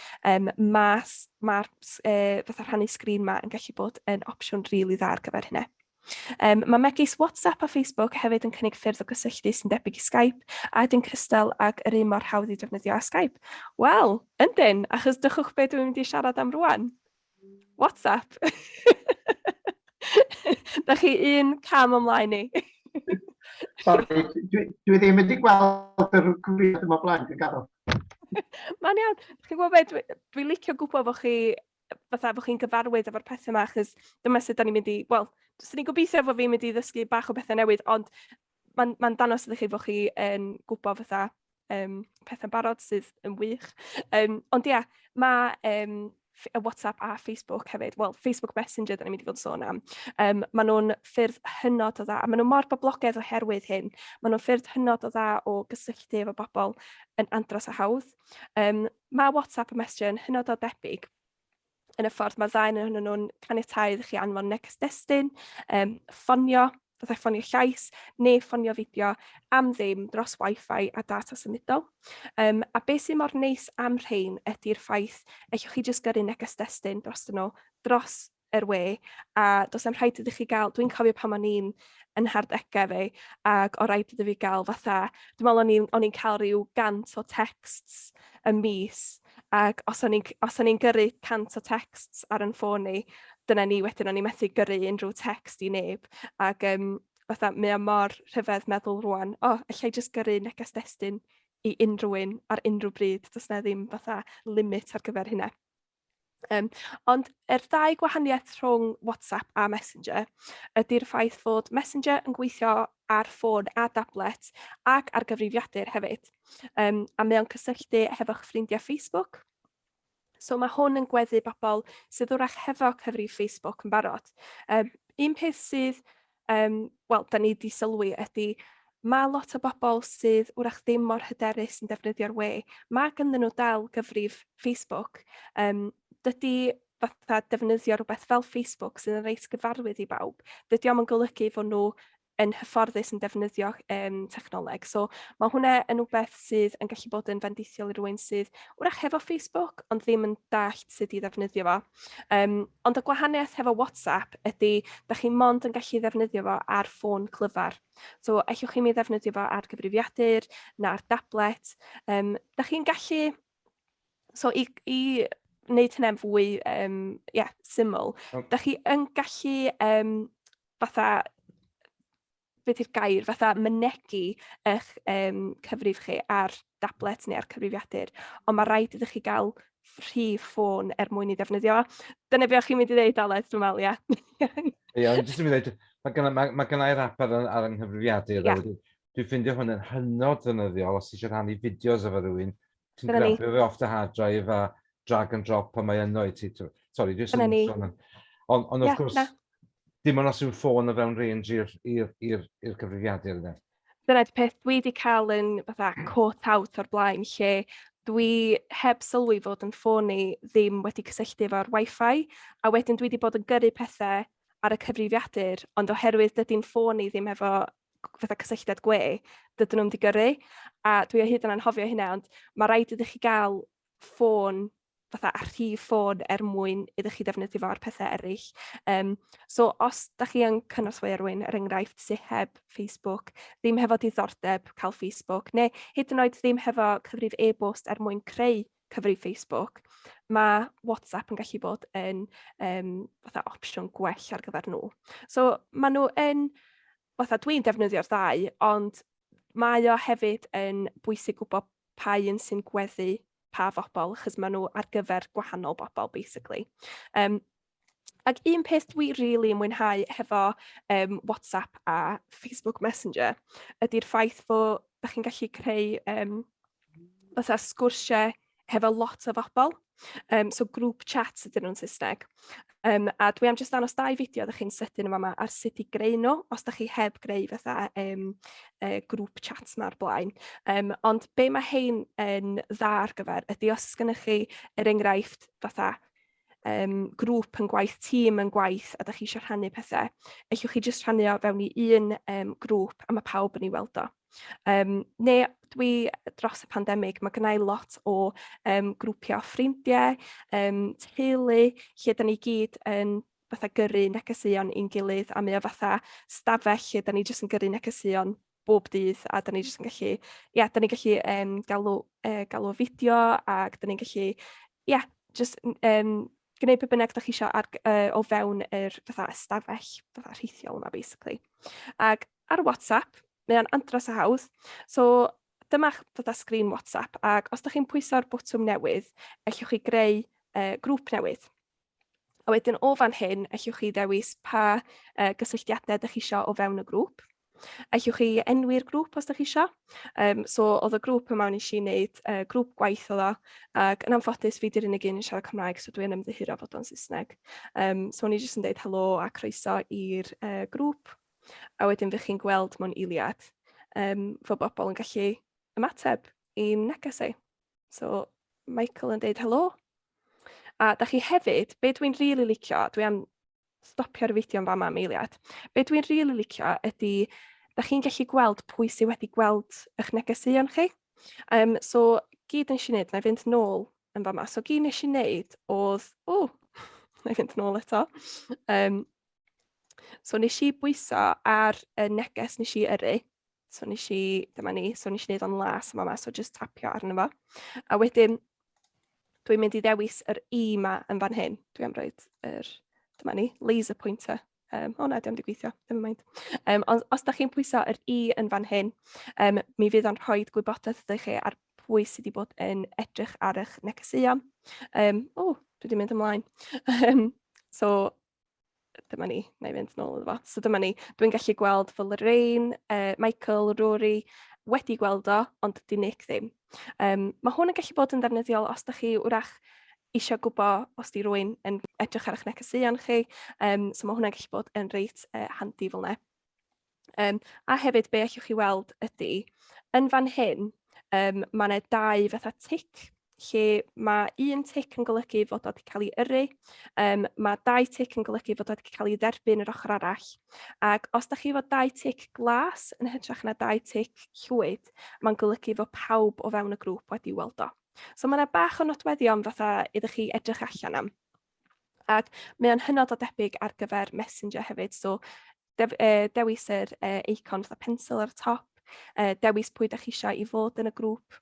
mae'r ma fatha rhannu sgrin ma yn gallu bod yn opsiwn rili really dda ar gyfer hynna. Mae megis WhatsApp a Facebook hefyd yn cynnig ffyrdd o gysylltu sy'n debyg i Skype a ydyn cystal ag yr un mor hawdd i defnyddio â Skype. Wel, yndyn, achos dychwch be dwi'n mynd i siarad am rwan. WhatsApp. Da chi un cam ymlaen ni. Sorry, dwi ddim wedi gweld yr cyfrifiad yma blaen, dwi'n gadw. Mae'n iawn. Chi'n gwybod beth, dwi licio gwybod bod chi fatha bod chi'n gyfarwydd efo'r pethau yma, achos dyma sut da ni'n mynd i, wel, swn i'n gobeithio fod fi'n mynd i ddysgu bach o bethau newydd, ond mae'n ma dangos iddo chi fod chi yn gwybod fatha pethau'n barod sydd yn wych. Ond ia, mae WhatsApp a Facebook hefyd, wel, Facebook Messenger da ni'n mynd i fod yn sôn am, maen nhw'n ffyrdd hynod o dda, a maen nhw mor boblogaidd oherwydd hyn. Maen nhw'n ffyrdd hynod o dda o gysylltu efo bobl yn andros o hawdd. Mae WhatsApp a Messenger yn hynod o debyg yn y ffordd mae'r ddau ohonyn nhw'n caniatáu iddo chi anfon neges destun, ffonio. fatha ffonio llais neu ffonio fideo am ddim dros Wi-Fi a data symudol. A beth sy'n mor neis am rhein ydy'r ffaith ellwch chi jyst gyrru neges destun dros nhw, dros yr we, a does na'm rhaid iddo chi gael, dwi'n cofio pan o'n i'n yn harddegau fi, ac o rhaid iddo fi gael fatha, dwi'n meddwl o'n i'n cael rhyw 100 o texts y mis, ac os o'n i'n gyrru 100 o texts ar yn ffôn i, dyna ni wedyn, o'n i'n methu gyrru unrhyw text i neb, ac fatha, mae o mor rhyfedd meddwl rwan, o, oh, allai jyst gyrru neges destun i unrhyw un ar unrhyw bryd, does na ddim fatha limit ar gyfer hynna. Ond yr ddau gwahaniaeth rhwng WhatsApp a Messenger ydy'r ffaith fod Messenger yn gweithio ar ffôn a dablet ac ar gyfrifiadur hefyd. A mae o'n cysylltu hefo'ch ffrindiau Facebook. So mae hwn yn gweddu bobl sydd wrach hefo cyfrif Facebook yn barod. Un peth sydd, wel, da ni wedi sylwi ydy mae lot o bobl sydd wrach ddim mor hyderus yn defnyddio'r we. Mae ganddyn nhw dal gyfrif Facebook. Dydy fatha defnyddio rhywbeth fel Facebook sydd yn reit gyfarwydd i bawb, dydy o'm yn golygu fod nhw yn hyfforddus yn defnyddio technoleg. So mae hwnna yn rhywbeth sydd yn gallu bod yn fendithiol i rywun sydd wrach hefo Facebook ond ddim yn dallt sut i ddefnyddio fo. Ond y gwahaniaeth hefo WhatsApp ydy, da chi mond yn gallu ddefnyddio fo ar ffôn clyfar. So ellwch chi'm ei ddefnyddio fo ar gyfrifiadur na ar dablet. Da chi'n gallu, so i wneud hynny'n fwy yeah, syml, da chi yn gallu fatha, beth yw'r gair, fatha mynegi eich cyfrif chi ar dablet neu ar cyfrifiadur, ond mae rhaid iddo chi gael rhif ffôn er mwyn i ddefnyddio. Dyna beth o'ch chi'n mynd i ddeud, Aled, dwi'n meddwl, ie. Ie, ond jyst yn mynd i ddeud, mae gynna, ma, ma gynna i'r app ar yng nghyfrifiadur. Yeah. Dwi'n ffeindio hwn yn hynod ddefnyddiol os ti eisiau rhannu fideos efo rhywun, ti'n grabio fe off dy hard drive a drag and drop a mae yno i ti. Sorry, dwi'n sôn am. Ond wrth gwrs, dim ond os yw'n ffôn o fewn range i'r cyfrifiadur yna. Dyna'r peth dwi wedi cael yn fatha caught out o'r blaen lle dwi heb sylwi fod yn ffôn i ddim wedi cysylltu efo'r Wi-Fi, a wedyn dwi wedi bod yn gyrru pethau ar y cyfrifiadur, ond oherwydd dydy'n ffôn i ddim efo fatha cysylltiad gwe, dydyn nhw'm 'di gyrru, a dwi o hyd yn anghofio hynna, ond mae rhaid iddo chi gael ffôn fatha a rhif ffôn er mwyn iddo chi ddefnyddio fo ar pethau eraill. So os da chi yn cynorthwyo rhywun, er enghraifft, sydd heb Facebook, ddim hefo diddordeb cael Facebook, neu hyd yn oed ddim hefo cyfrif e-bost er mwyn creu cyfrif Facebook, mae WhatsApp yn gallu bod yn fatha opsiwn gwell ar gyfer nhw. So maen nhw yn, fatha dwi'n defnyddio'r ddau, ond mae o hefyd yn bwysig gwybod pa un sy'n gweddu pa fobl, achos maen nhw ar gyfer gwahanol bobl, basically. Ac un peth dwi rili really mwynhau hefo WhatsApp a Facebook Messenger ydy'r ffaith fod da chi'n gallu creu fatha sgwrsiau hefo lot o bobl. So group chats ydyn nhw'n Saesneg. A dwi am jyst danos dau fideo ydych chi'n sydyn yma ma ar sut i greu nhw, os da chi heb greu fatha group chats ma'r blaen. Ond be mae hein yn dda ar gyfer ydy os gennych chi, er enghraifft, fatha grŵp yn gwaith, tîm yn gwaith, a da chi eisiau rhannu pethau, ellwch chi jyst rhannu o fewn i un grŵp a mae pawb yn ei weld o. Neu dwi dros y pandemig, mae gennau lot o grwpiau o ffrindiau, teulu, lle da ni gyd yn fatha gyrru negeseuon i'n gilydd, a mae o fatha stafell lle da ni jyst yn gyrru negeseuon bob dydd, a da ni jyst yn gallu, ia, da ni'n gallu galw fideo, ac da ni'n gallu, ia, jyst gwneud be bynnag da chi eisiau o fewn yr fatha ystafell fatha rhithiol yma, basically. Ac ar WhatsApp, mae o'n andros o hawdd. So dyma'ch fatha sgrin WhatsApp, ac os da chi'n pwyso'r botwm newydd, ellwch chi greu grŵp newydd. A wedyn o fan hyn, ellwch chi ddewis pa gysylltiadau da chi isio o fewn y grŵp. Ellwch chi enwi'r grŵp os da chi isio. So oedd y grŵp yma nes i wneud grŵp gwaith oedd o, ac yn anffodus fi di'r unig un yn siarad Cymraeg, so dwi'n ymddiheuro fod o'n Saesneg. So o'n i jyst yn deud helo a croeso i'r grŵp. A wedyn fych chi'n gweld mewn eiliad fod bobl yn gallu ymateb i'n neges i. So Michael yn deud helo. A da chi hefyd, be dwi'n rili really licio, dwi am stopio'r fideo yn fama am eiliad. Be dwi'n rili really licio ydy, da chi'n gallu gweld pwy sydd wedi gweld eich negeseuon chi. So, gyd nes i wneud, na i fynd nôl yn fama. So, gyd nes i wneud oedd, o, na i fynd nôl eto. So, nes i bwyso ar y neges nes i yrru. So nes i, dyma ni, so nes i wneud o'n las yma, so just tapio arno fo. A wedyn, dwi'n mynd i ddewis yr i ma yn fan hyn. Dwi am roed yr, dyma ni, laser pointer. O na, diolch wedi gweithio, never mind. Ond os da chi'n pwyso yr i yn fan hyn, mi fydd o'n rhoi gwybodaeth iddo chi ar pwy sydd wedi bod yn edrych ar eich negeseuon. O, dwi wedi mynd ymlaen. So, dyma ni, na i fynd nôl iddo fo. So dyma ni, dwi'n gallu gweld fy Lorraine, Michael, Rory wedi gweld o, ond di Nick ddim. Mae hwn yn gallu bod yn ddefnyddiol os da chi wrach eisiau gwybod os di rwy'n yn edrych ar eich negeseuon chi. So mae hwnna'n gallu bod yn reit handi fel yna. A hefyd, be allwch chi weld ydy, yn fan hyn, mae yna dau fatha tic, lle mae un tic yn golygu fod o wedi cael ei yrru, mae dau tic yn golygu fod o wedi cael ei dderbyn yr ochr arall. Ac os da chi efo dau tic glas yn hytrach na dau tic llwyd, mae'n golygu fod pawb o fewn y grŵp wedi weld o. So mae yna bach o nodweddion fatha iddo chi edrych allan am. Ac mae o'n hynod o debyg ar gyfer Messenger hefyd, so dewis yr eicon fatha pencil ar y top, dewis pwy da chi eisiau i fod yn y grŵp,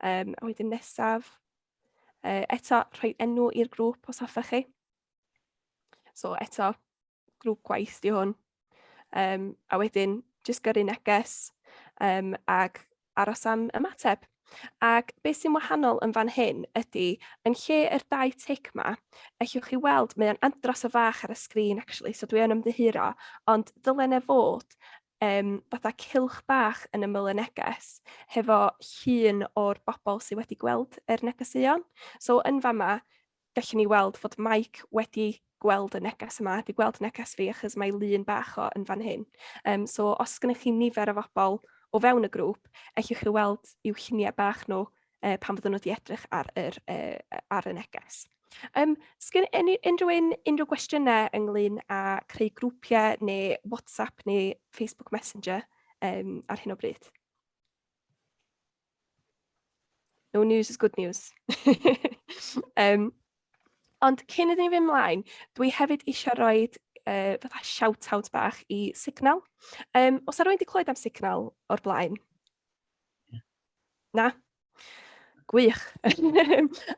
a wedyn nesaf, eto rhoi enw i'r grŵp os hoffech chi. So eto, grŵp gwaith di hwn. A wedyn, jyst gyrru neges ac aros am ymateb. Ac beth sy'n wahanol yn fan hyn ydy, yn lle yr dau tic ma, ellwch chi weld, mae o'n andros o fach ar y sgrin actually, so dwi yn ymddiheuro, ond dylen e fod fatha cylch bach yn ymyl y neges, hefo llun o'r bobl sydd wedi gweld yr negeseuon. So yn fama, gallwn ni weld fod Mike wedi gweld y neges yma, wedi gweld neges fi achos mae lun bach o yn fan hyn. So os gennych chi nifer o bobl o fewn y grŵp, ellwch chi weld i'w lluniau bach nhw pan fyddwn nhw wedi edrych ar, yr, ar y neges. Sgyn unrhyw un unrhyw gwestiynau ynglyn â creu grwpiau neu WhatsApp neu Facebook Messenger ar hyn o bryd? No news is good news. Ond cyn iddyn ni fynd mlaen, dwi hefyd eisiau rhoi fatha shout-out bach i Signal. Os yna rhywun wedi clywed am Signal o'r blaen? Na? Gwych.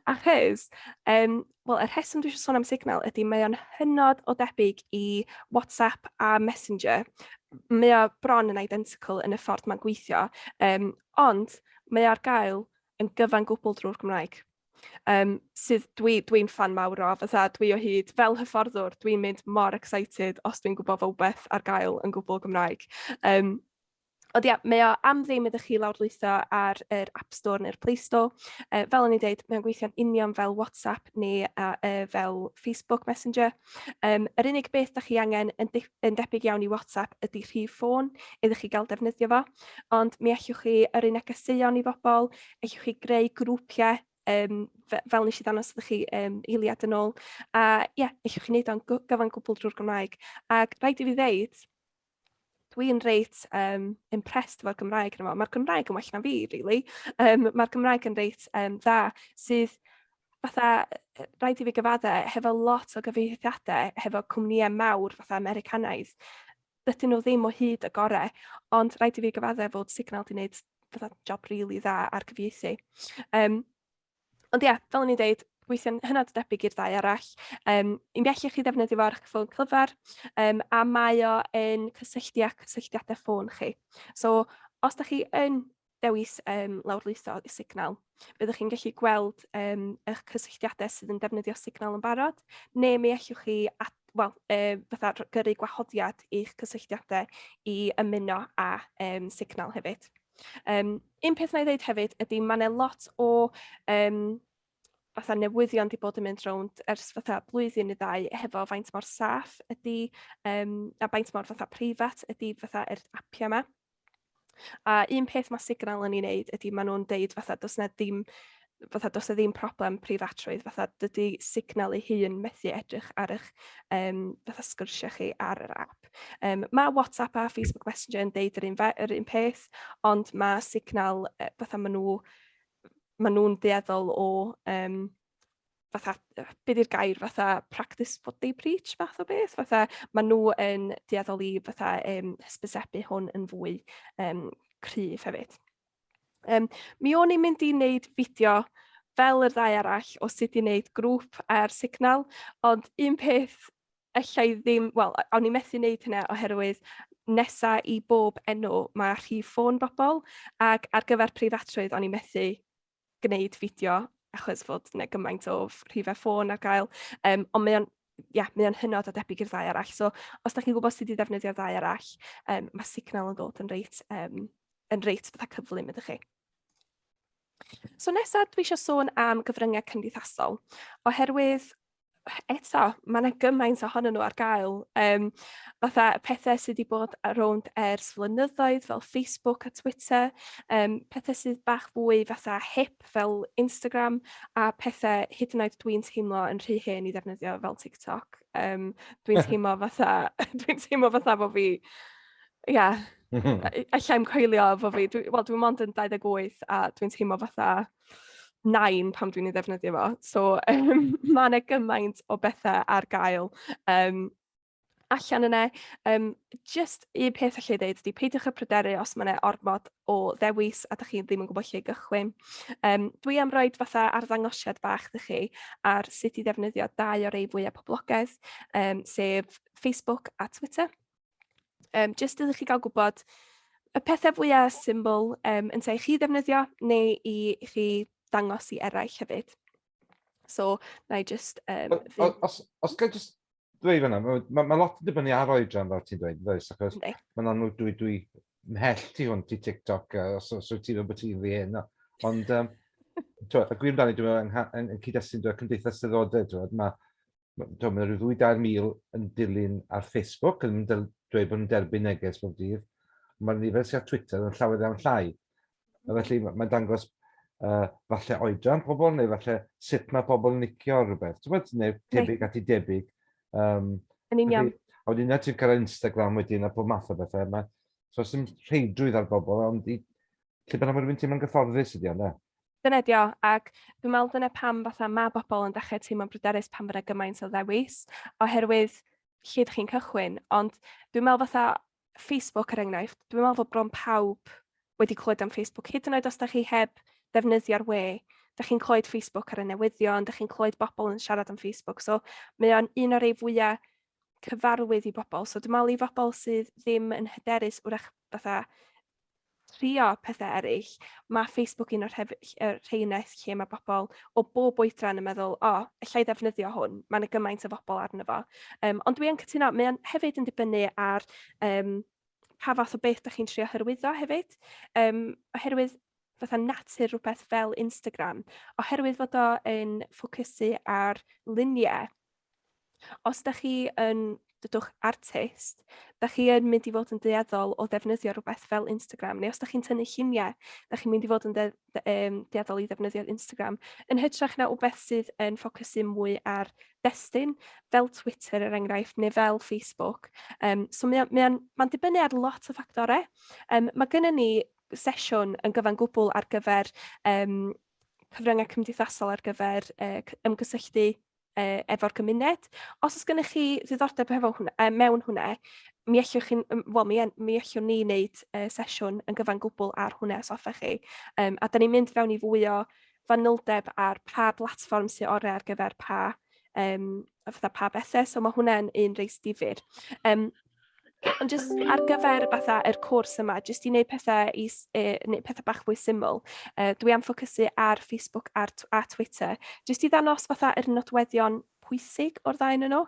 Achos, wel, y rheswm dwi eisiau sôn am Signal ydy mae o'n hynod o debyg i WhatsApp a Messenger. Mae o bron yn identical yn y ffordd mae'n gweithio, ond mae o ar gael yn gyfan gwbl drwy'r Gymraeg. Sydd dwi'n dwi ffan mawr o, fatha dwi o hyd, fel hyfforddwr, dwi'n mynd mor excited os dwi'n gwybod fod wbeth ar gael yn gwbl Gymraeg. Ond ia, mae o am ddim iddo chi lawrlwytho ar yr App Store neu'r Play Store. Fel o'n i'n dweud, mae'n gweithio'n union fel WhatsApp neu fel Facebook Messenger. Yr unig beth da chi angen yn, yn debyg iawn i WhatsApp ydy rhif ffôn iddo chi gael defnyddio fo. Ond mi allwch chi yrru negeseuon i bobl, allwch chi greu grwpiau fel nes i ddangos iddo chi eiliad yn ôl. A ie, yeah, allwch chi wneud o'n gyfan gwbl drwy'r Gymraeg. Ac rhaid i fi ddeud, dwi'n reit impressed efo'r Gymraeg yna. Mae'r Gymraeg yn well na fi, really. Mae'r Gymraeg yn reit dda, sydd fatha, rhaid i fi gyfadde, hefo lot o gyfieithiadau, hefo cwmnïau mawr fatha Americanaidd, dydyn nhw ddim o hyd y gorau, ond rhaid i fi gyfadde fod Signal wedi gwneud fatha job really dda ar gyfieithu. Ond ie, fel o'n i'n deud, gweithio'n hynod debyg i'r ddau arall. Un gallech chi ddefnyddio fo ar eich ffôn clyfar, a mae o yn cysylltu â cysylltiadau ffôn chi. So, os da chi yn dewis lawrlwytho Signal, byddwch chi'n gallu gweld eich cysylltiadau sydd yn defnyddio Signal yn barod, neu mi allwch chi at, well, fatha gyrru gwahoddiad i'ch cysylltiadau i ymuno â Signal hefyd. Un peth na i ddeud hefyd ydy mae yna lot o fatha newyddion wedi bod yn mynd rownd ers fatha blwyddyn neu ddau hefo faint mor saff ydy a faint mor fatha preifat ydy fatha yr apiau yma. A un peth mae Signal yn ei wneud ydy maen nhw'n deud fatha does na ddim fatha does 'na ddim problem preifatrwydd, fatha dydy Signal ei hun methu edrych ar eich fatha sgyrsiau chi ar yr app. Mae WhatsApp a Facebook Messenger yn deud yr un, yr un peth, ond mae Signal, fatha maen nhw, maen nhw'n dueddol o fatha, be di'r gair, fatha practice what they preach fath o beth, fatha maen nhw yn dueddol i fatha hysbysebu hwn yn fwy cryf hefyd. Mi o'n i'n mynd i wneud fideo fel yr ddau arall o sut i wneud grŵp ar Signal, ond un peth ella i ddim, wel, o'n i methu wneud hynna oherwydd nesa i bob enw mae rhif ffôn bobl, ac ar gyfer preifatrwydd o'n i methu gwneud fideo achos fod yna gymaint o rhifau ffôn ar gael. Ond mae o'n, yeah, mae o'n hynod o debyg i'r ddau arall. So, os da chi'n gwybod sut i ddefnyddio'r ddau arall, mae Signal yn dod yn reit, yn reit fatha cyflym ydych chi. So nesaf, dwi eisiau sôn am gyfryngau cymdeithasol, oherwydd eto, mae yna gymaint ohonyn nhw ar gael. Fatha pethau sydd wedi bod rownd ers flynyddoedd fel Facebook a Twitter, pethau sydd bach fwy fatha hip fel Instagram, a pethau hyd yn oed dwi'n teimlo yn rhy hen i ddefnyddio fel TikTok. Dwi'n teimlo fatha, dwi'n teimlo fatha bod fi, ie, yeah, alla i'm coelio fo fi. Dwi, wel, dwi'n mond yn 28 a dwi'n teimlo fatha nain pan dwi'n ei ddefnyddio fo. So mae yna gymaint o bethau ar gael allan yna. Just un peth allai ddeud ydy peidiwch â pryderu os mae yna ormod o ddewis a dych chi ddim yn gwybod lle i gychwyn. Dwi am roed fatha arddangosiad bach ydych chi ar sut i ddefnyddio dau o'r rei fwyaf poblogaidd, sef Facebook a Twitter. Jyst iddo chi gael gwybod y pethau fwyaf syml yntau i chi ddefnyddio neu i chi dangos i eraill hefyd. So, na i just... Os gael just dweud fan'na, mae ma, ma lot yn dibynnu ar oedran fel ti'n dweud, does? Achos mae'n amlwg dwi mhell tu hwnt i TikTok, os wyt ti'n meddwl bod ti'n rhy hen. Ond, y gwir amdani, dwi'n meddwl, yn cyd-destun cymdeithas diddordeb, dwi'n mae Mae ma rhyw ddwy dair mil yn dilyn ar Facebook, yn dweud bod nhw'n derbyn neges bob dydd. Mae'r nifer sydd ar Twitter yn llawer iawn llai. A felly mae'n dangos falle oedran pobl, neu falle sut mae pobl yn licio rhywbeth. Ti'n gwybod, neu tebyg at i debyg. Yn union. A wedyn na ti'n cael Instagram wedyn a pob math o bethau. Mae, so oes dim rheidrwydd ar bobl, ond i, lle bynnag mae rhywun teimlo'n gyfforddus ydi o, ne? Dyna ydi o, ac dwi'n meddwl dyna pam fatha mae bobl yn dechrau teimlo'n bryderus pan fod yna gymaint o ddewis, oherwydd lle ydych chi'n cychwyn, ond dwi'n meddwl fatha Facebook er enghraifft, dwi'n meddwl fod bron pawb wedi clywed am Facebook, hyd yn oed os da chi heb ddefnyddio'r we, da chi'n clywed Facebook ar y newyddion, da chi'n clywed bobl yn siarad am Facebook, so mae o'n un o'r rei fwyaf cyfarwydd i bobl, so dwi'n meddwl i bobl sydd ddim yn hyderus wrach fatha trio pethau eraill, mae Facebook un o'r rheinaeth lle mae bobl o bob oedran yn meddwl, o, oh, allai ddefnyddio hwn, mae yna gymaint o bobl arno fo. Ond dwi yn cytuno, mae o'n hefyd yn dibynnu ar pa fath o beth da chi'n trio hyrwyddo hefyd. Oherwydd fatha natur rhywbeth fel Instagram, oherwydd fod o yn ffocysu ar luniau, Os da chi yn, dydwch, artist, da chi yn mynd i fod yn dueddol o ddefnyddio rhywbeth fel Instagram, neu os da chi'n tynnu lluniau, da chi'n mynd i fod yn de, de, dueddol i ddefnyddio Instagram, yn hytrach na rhywbeth sydd yn ffocysu mwy ar destun, fel Twitter er enghraifft, neu fel Facebook. So mae o'n mae dibynnu ar lot o ffactorau. Mae gennym ni sesiwn yn gyfan gwbl ar gyfer cyfryngau cymdeithasol ar gyfer ymgysylltu efo'r gymuned. Os oes gennych chi ddiddordeb hefo hwnna, mewn hwnna, mi allwch chi, wel, mi allwn ni wneud sesiwn yn gyfan gwbl ar hwnna os hoffech chi. A da ni'n mynd fewn i fwy o fanyldeb ar pa blatfform sydd orau ar gyfer pa, fatha pa bethau, so mae hwnna'n un reit difyr. Ond jyst ar gyfer fatha yr cwrs yma, jyst i wneud pethau, i, wneud pethau bach fwy syml, dwi am ffocysu ar Facebook a Twitter, jyst i ddangos fatha yr nodweddion pwysig o'r ddau yn nhw,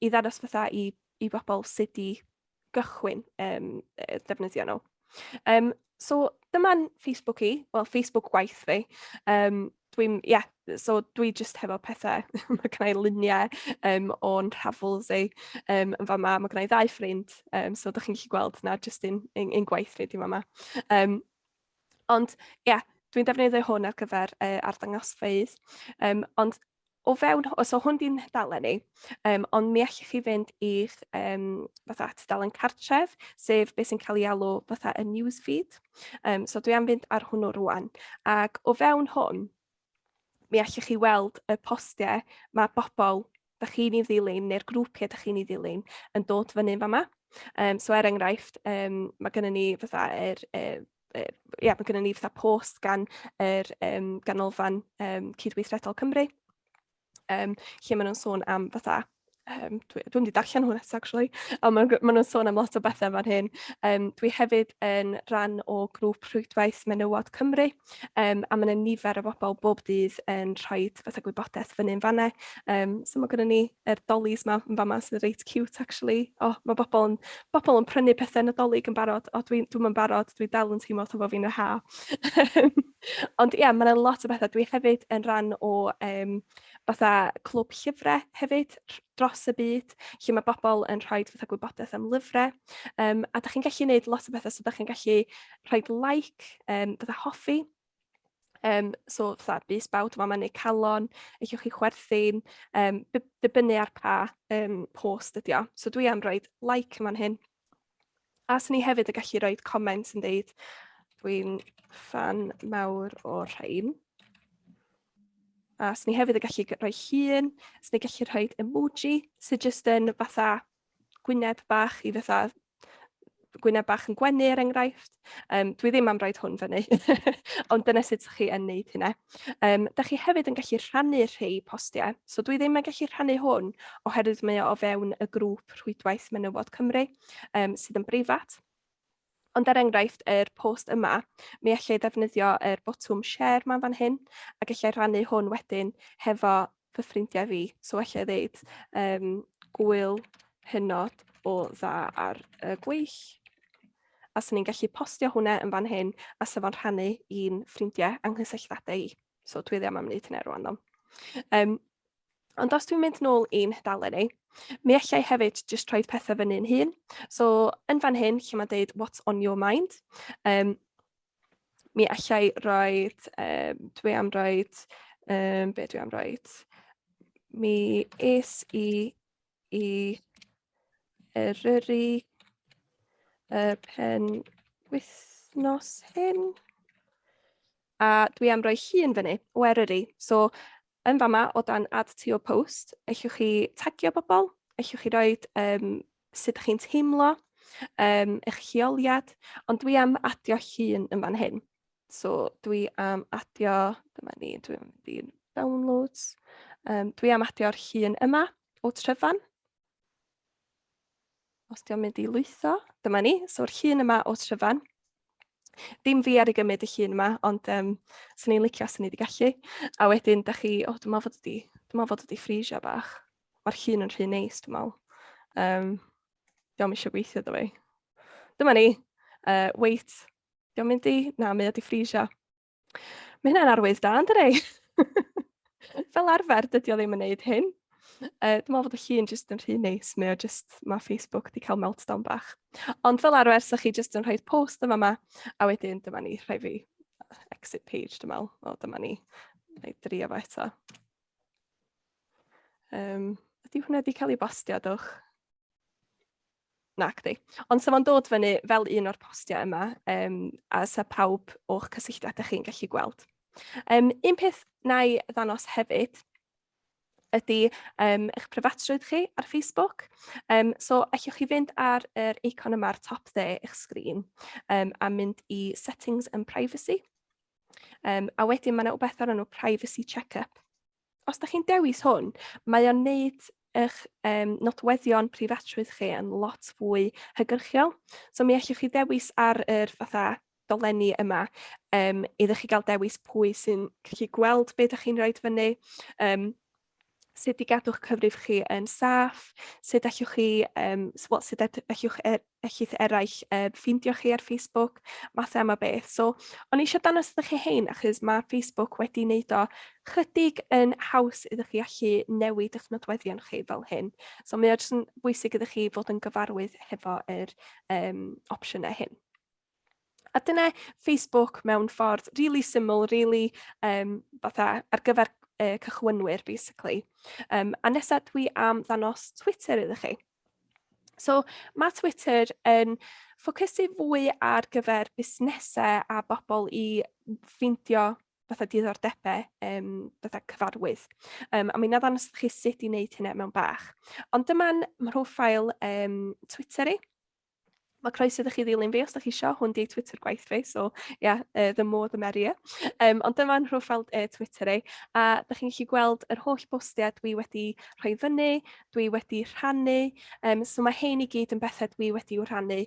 i ddangos fatha i bobl sut i gychwyn defnyddio nhw. So dyma'n Facebook i, wel Facebook gwaith fi. Dwi'n, ie, yeah, so dwi just hefo pethau, mae gen i luniau o'n travels i yn fama, mae gen i ddau ffrind, so ydych chi'n gallu gweld na just un gwaith fi di fama. Ond, ie, yeah, Dwi'n defnyddio hwn ar gyfer arddangosfeydd, ond o fewn, so hwn di'n dalen ni, ond mi allwch chi fynd i'ch fatha tudalen cartref, sef beth sy'n cael ei alw fatha y newsfeed. So dwi am fynd ar hwnnw rwan. Ac o fewn hwn, mi allwch chi weld y postiau mae bobl da chi'n ei ddilyn neu'r grwpiau da chi'n ei ddilyn yn dod fyny yn fama. So er enghraifft, mae gennym ni fatha yr, ia, mae gennym ni fatha post gan yr Ganolfan Cydweithredol Cymru, lle maen nhw'n sôn am fatha, dwi wedi darllen hwn eto actually, ond maen nhw'n sôn am lot o bethau fan hyn. Dwi hefyd yn rhan o grŵp Rhwydwaith Menywod Cymru, a mae yna nifer o bobl bob dydd yn rhoi fatha gwybodaeth fyny'n fanna. So mae gennym ni yr dollies ma yn fama sydd reit cute actually. O, oh, mae bobl yn prynu pethau Nadolig yn barod. O, dwi'n yn barod, dwi dal yn teimlo fatha bod fi'n y ha. Ond ie, yeah, mae yna lot o bethau. Dwi hefyd yn rhan o fatha clwb llyfrau hefyd dros y byd, lle mae bobl yn rhoi fatha gwybodaeth am lyfrau. A da chi'n gallu gwneud lot o bethau, so da chi'n gallu rhoi like, fatha hoffi, so fatha bys bawd yma, neu calon, allwch chi chwerthin, dibynnu ar pa post ydi o. So dwi am rhoi like yma'n hyn. A swn i hefyd yn gallu rhoi comment yn deud, dwi'n ffan mawr o'r rhain. A swn i hefyd yn gallu rhoi llun, swn i'n gallu rhoi emoji, sydd jyst yn fatha gwyneb bach i fatha gwyneb bach yn gwenu er enghraifft. Dwi ddim am roed hwn fyny, ond dyna sut chi yn neud hynna. Da chi hefyd yn gallu rhannu rhai postiau. So dwi ddim yn gallu rhannu hwn oherwydd mae o fewn y grŵp Rhwydwaith Menywod Cymru sydd yn breifat. Ond er enghraifft, yr post yma, mi allai ddefnyddio yr botwm share ma'n fan hyn, ac allai rhannu hwn wedyn hefo fy ffrindiau fi. So allai ddeud gwyl hynod o dda ar y gweill. A swn i'n gallu postio hwnna yn fan hyn, a sa fo'n rhannu i'n ffrindiau anghysylltiadau i. So dwi ddim am wneud hynna rwan ddo. Ond os dwi'n mynd nôl i'n nhudalen ni, mi allai hefyd jyst rhoi pethau fyny'n hun. So yn fan hyn, lle mae'n deud what's on your mind, mi allai roi, dwi am roi, be dwi am roi? Mi es i i Eryri y pen wythnos hyn. A dwi am roi llun fyny o Eryri. So yn fama o dan add to your post, allwch chi tagio bobl, allwch chi roi sut ydych chi'n teimlo, eich lleoliad, ond dwi am adio llun yn fan hyn. So dwi am adio, dyma ni, dwi'n mynd i'n downloads, dwi am adio'r llun yma o Tryfan. Os dio'n mynd i lwytho, dyma ni, so'r llun yma o Tryfan. Dim fi ar ei gymryd y llun yma, ond swn i'n licio os ni wedi gallu. A wedyn, da chi, o, dwi'n meddwl fod wedi, dwi'n meddwl fod wedi ffrisio bach. Mae'r llun yn rhy neis, dwi'n meddwl. Dio'm eisiau gweithio do fi. Dyma ni. Wait, dio'n mynd i? Na, mae o wedi ffrisio. Mae hynna'n arwydd da, yn dydi? Fel arfer, dydy o ddim yn neud hyn. Dwi'n meddwl fod y llun jyst yn rhy neis. Mae o jyst, mae Facebook wedi cael meltdown bach. Ond fel arfer, sa chi jyst yn rhoi post yma yma, a wedyn dyma ni, rhai fi exit page, dwi'n meddwl. O, dyma ni. Na i drio fo eto. Ydy hwnna wedi cael ei bostio, dwch? Nac di. Ond sa fo'n dod fyny fel un o'r postiau yma, a sa pawb o'ch cysylltiadau chi'n gallu gweld. Un peth na i ddanos hefyd ydy eich preifatrwydd chi ar Facebook. So allwch chi fynd ar yr eicon yma ar top dde eich sgrin a mynd i Settings and Privacy. A wedyn mae yna wbeth o'r enw Privacy Checkup. Os da chi'n dewis hwn, mae o'n neud eich nodweddion preifatrwydd chi yn lot fwy hygyrchiol. So mi allwch chi ddewis ar yr fatha dolenni yma iddo chi gael dewis pwy sy'n gallu gweld be da chi'n rhoi fyny, sut i gadw'ch cyfrif chi yn saff, sut allwch chi, well, sut allwch ellith eraill ffeindio chi ar Facebook, mathau yma beth. So, o'n i eisiau dangos iddo chi hein, achos mae Facebook wedi wneud o chydig yn haws iddo chi allu newid eich nodweddion chi fel hyn. So, mae o jyst yn bwysig iddo chi fod yn gyfarwydd hefo yr opsiynau hyn. A dyna Facebook mewn ffordd really syml, really fatha ar gyfer cychwynwyr, basically. A nesaf dwi am ddangos Twitter iddo chi. So mae Twitter yn ffocysu fwy ar gyfer busnesau a bobl i ffeindio fatha diddordebau fatha cyfarwydd. A mi na ddangos chi sut i wneud hynna mewn bach. Ond dyma'n mhroffil Twitter i. Mae croeso iddo chi ddilyn fi os da chi isio, hwn di Twitter gwaith fi, so yeah, the more the merrier. Ond dyma'n mhroffil Twitter i, a da chi'n gallu gweld yr holl bostiau dwi wedi rhoi fyny, dwi wedi rhannu, so mae hein i gyd yn bethau dwi wedi i'w rhannu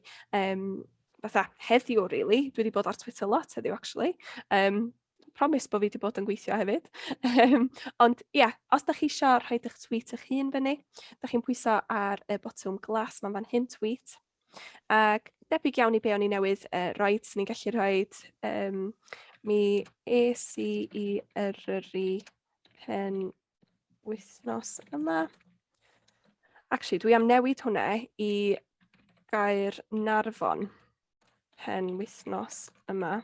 fatha heddiw, really. Dwi wedi bod ar Twitter lot heddiw, actually. Promise bod fi wedi bod yn gweithio hefyd. Ond ie, yeah, os da chi eisiau rhoi eich tweet eich hun fyny, da chi'n pwyso ar y botwm glas ma'n fan hyn, tweet. Ac debyg iawn i be o'n i newydd roed, so ni'n gallu rhoi mi es i i Eryri pen wythnos yma. Actually, dwi am newid hwnna i Gaernarfon pen wythnos yma.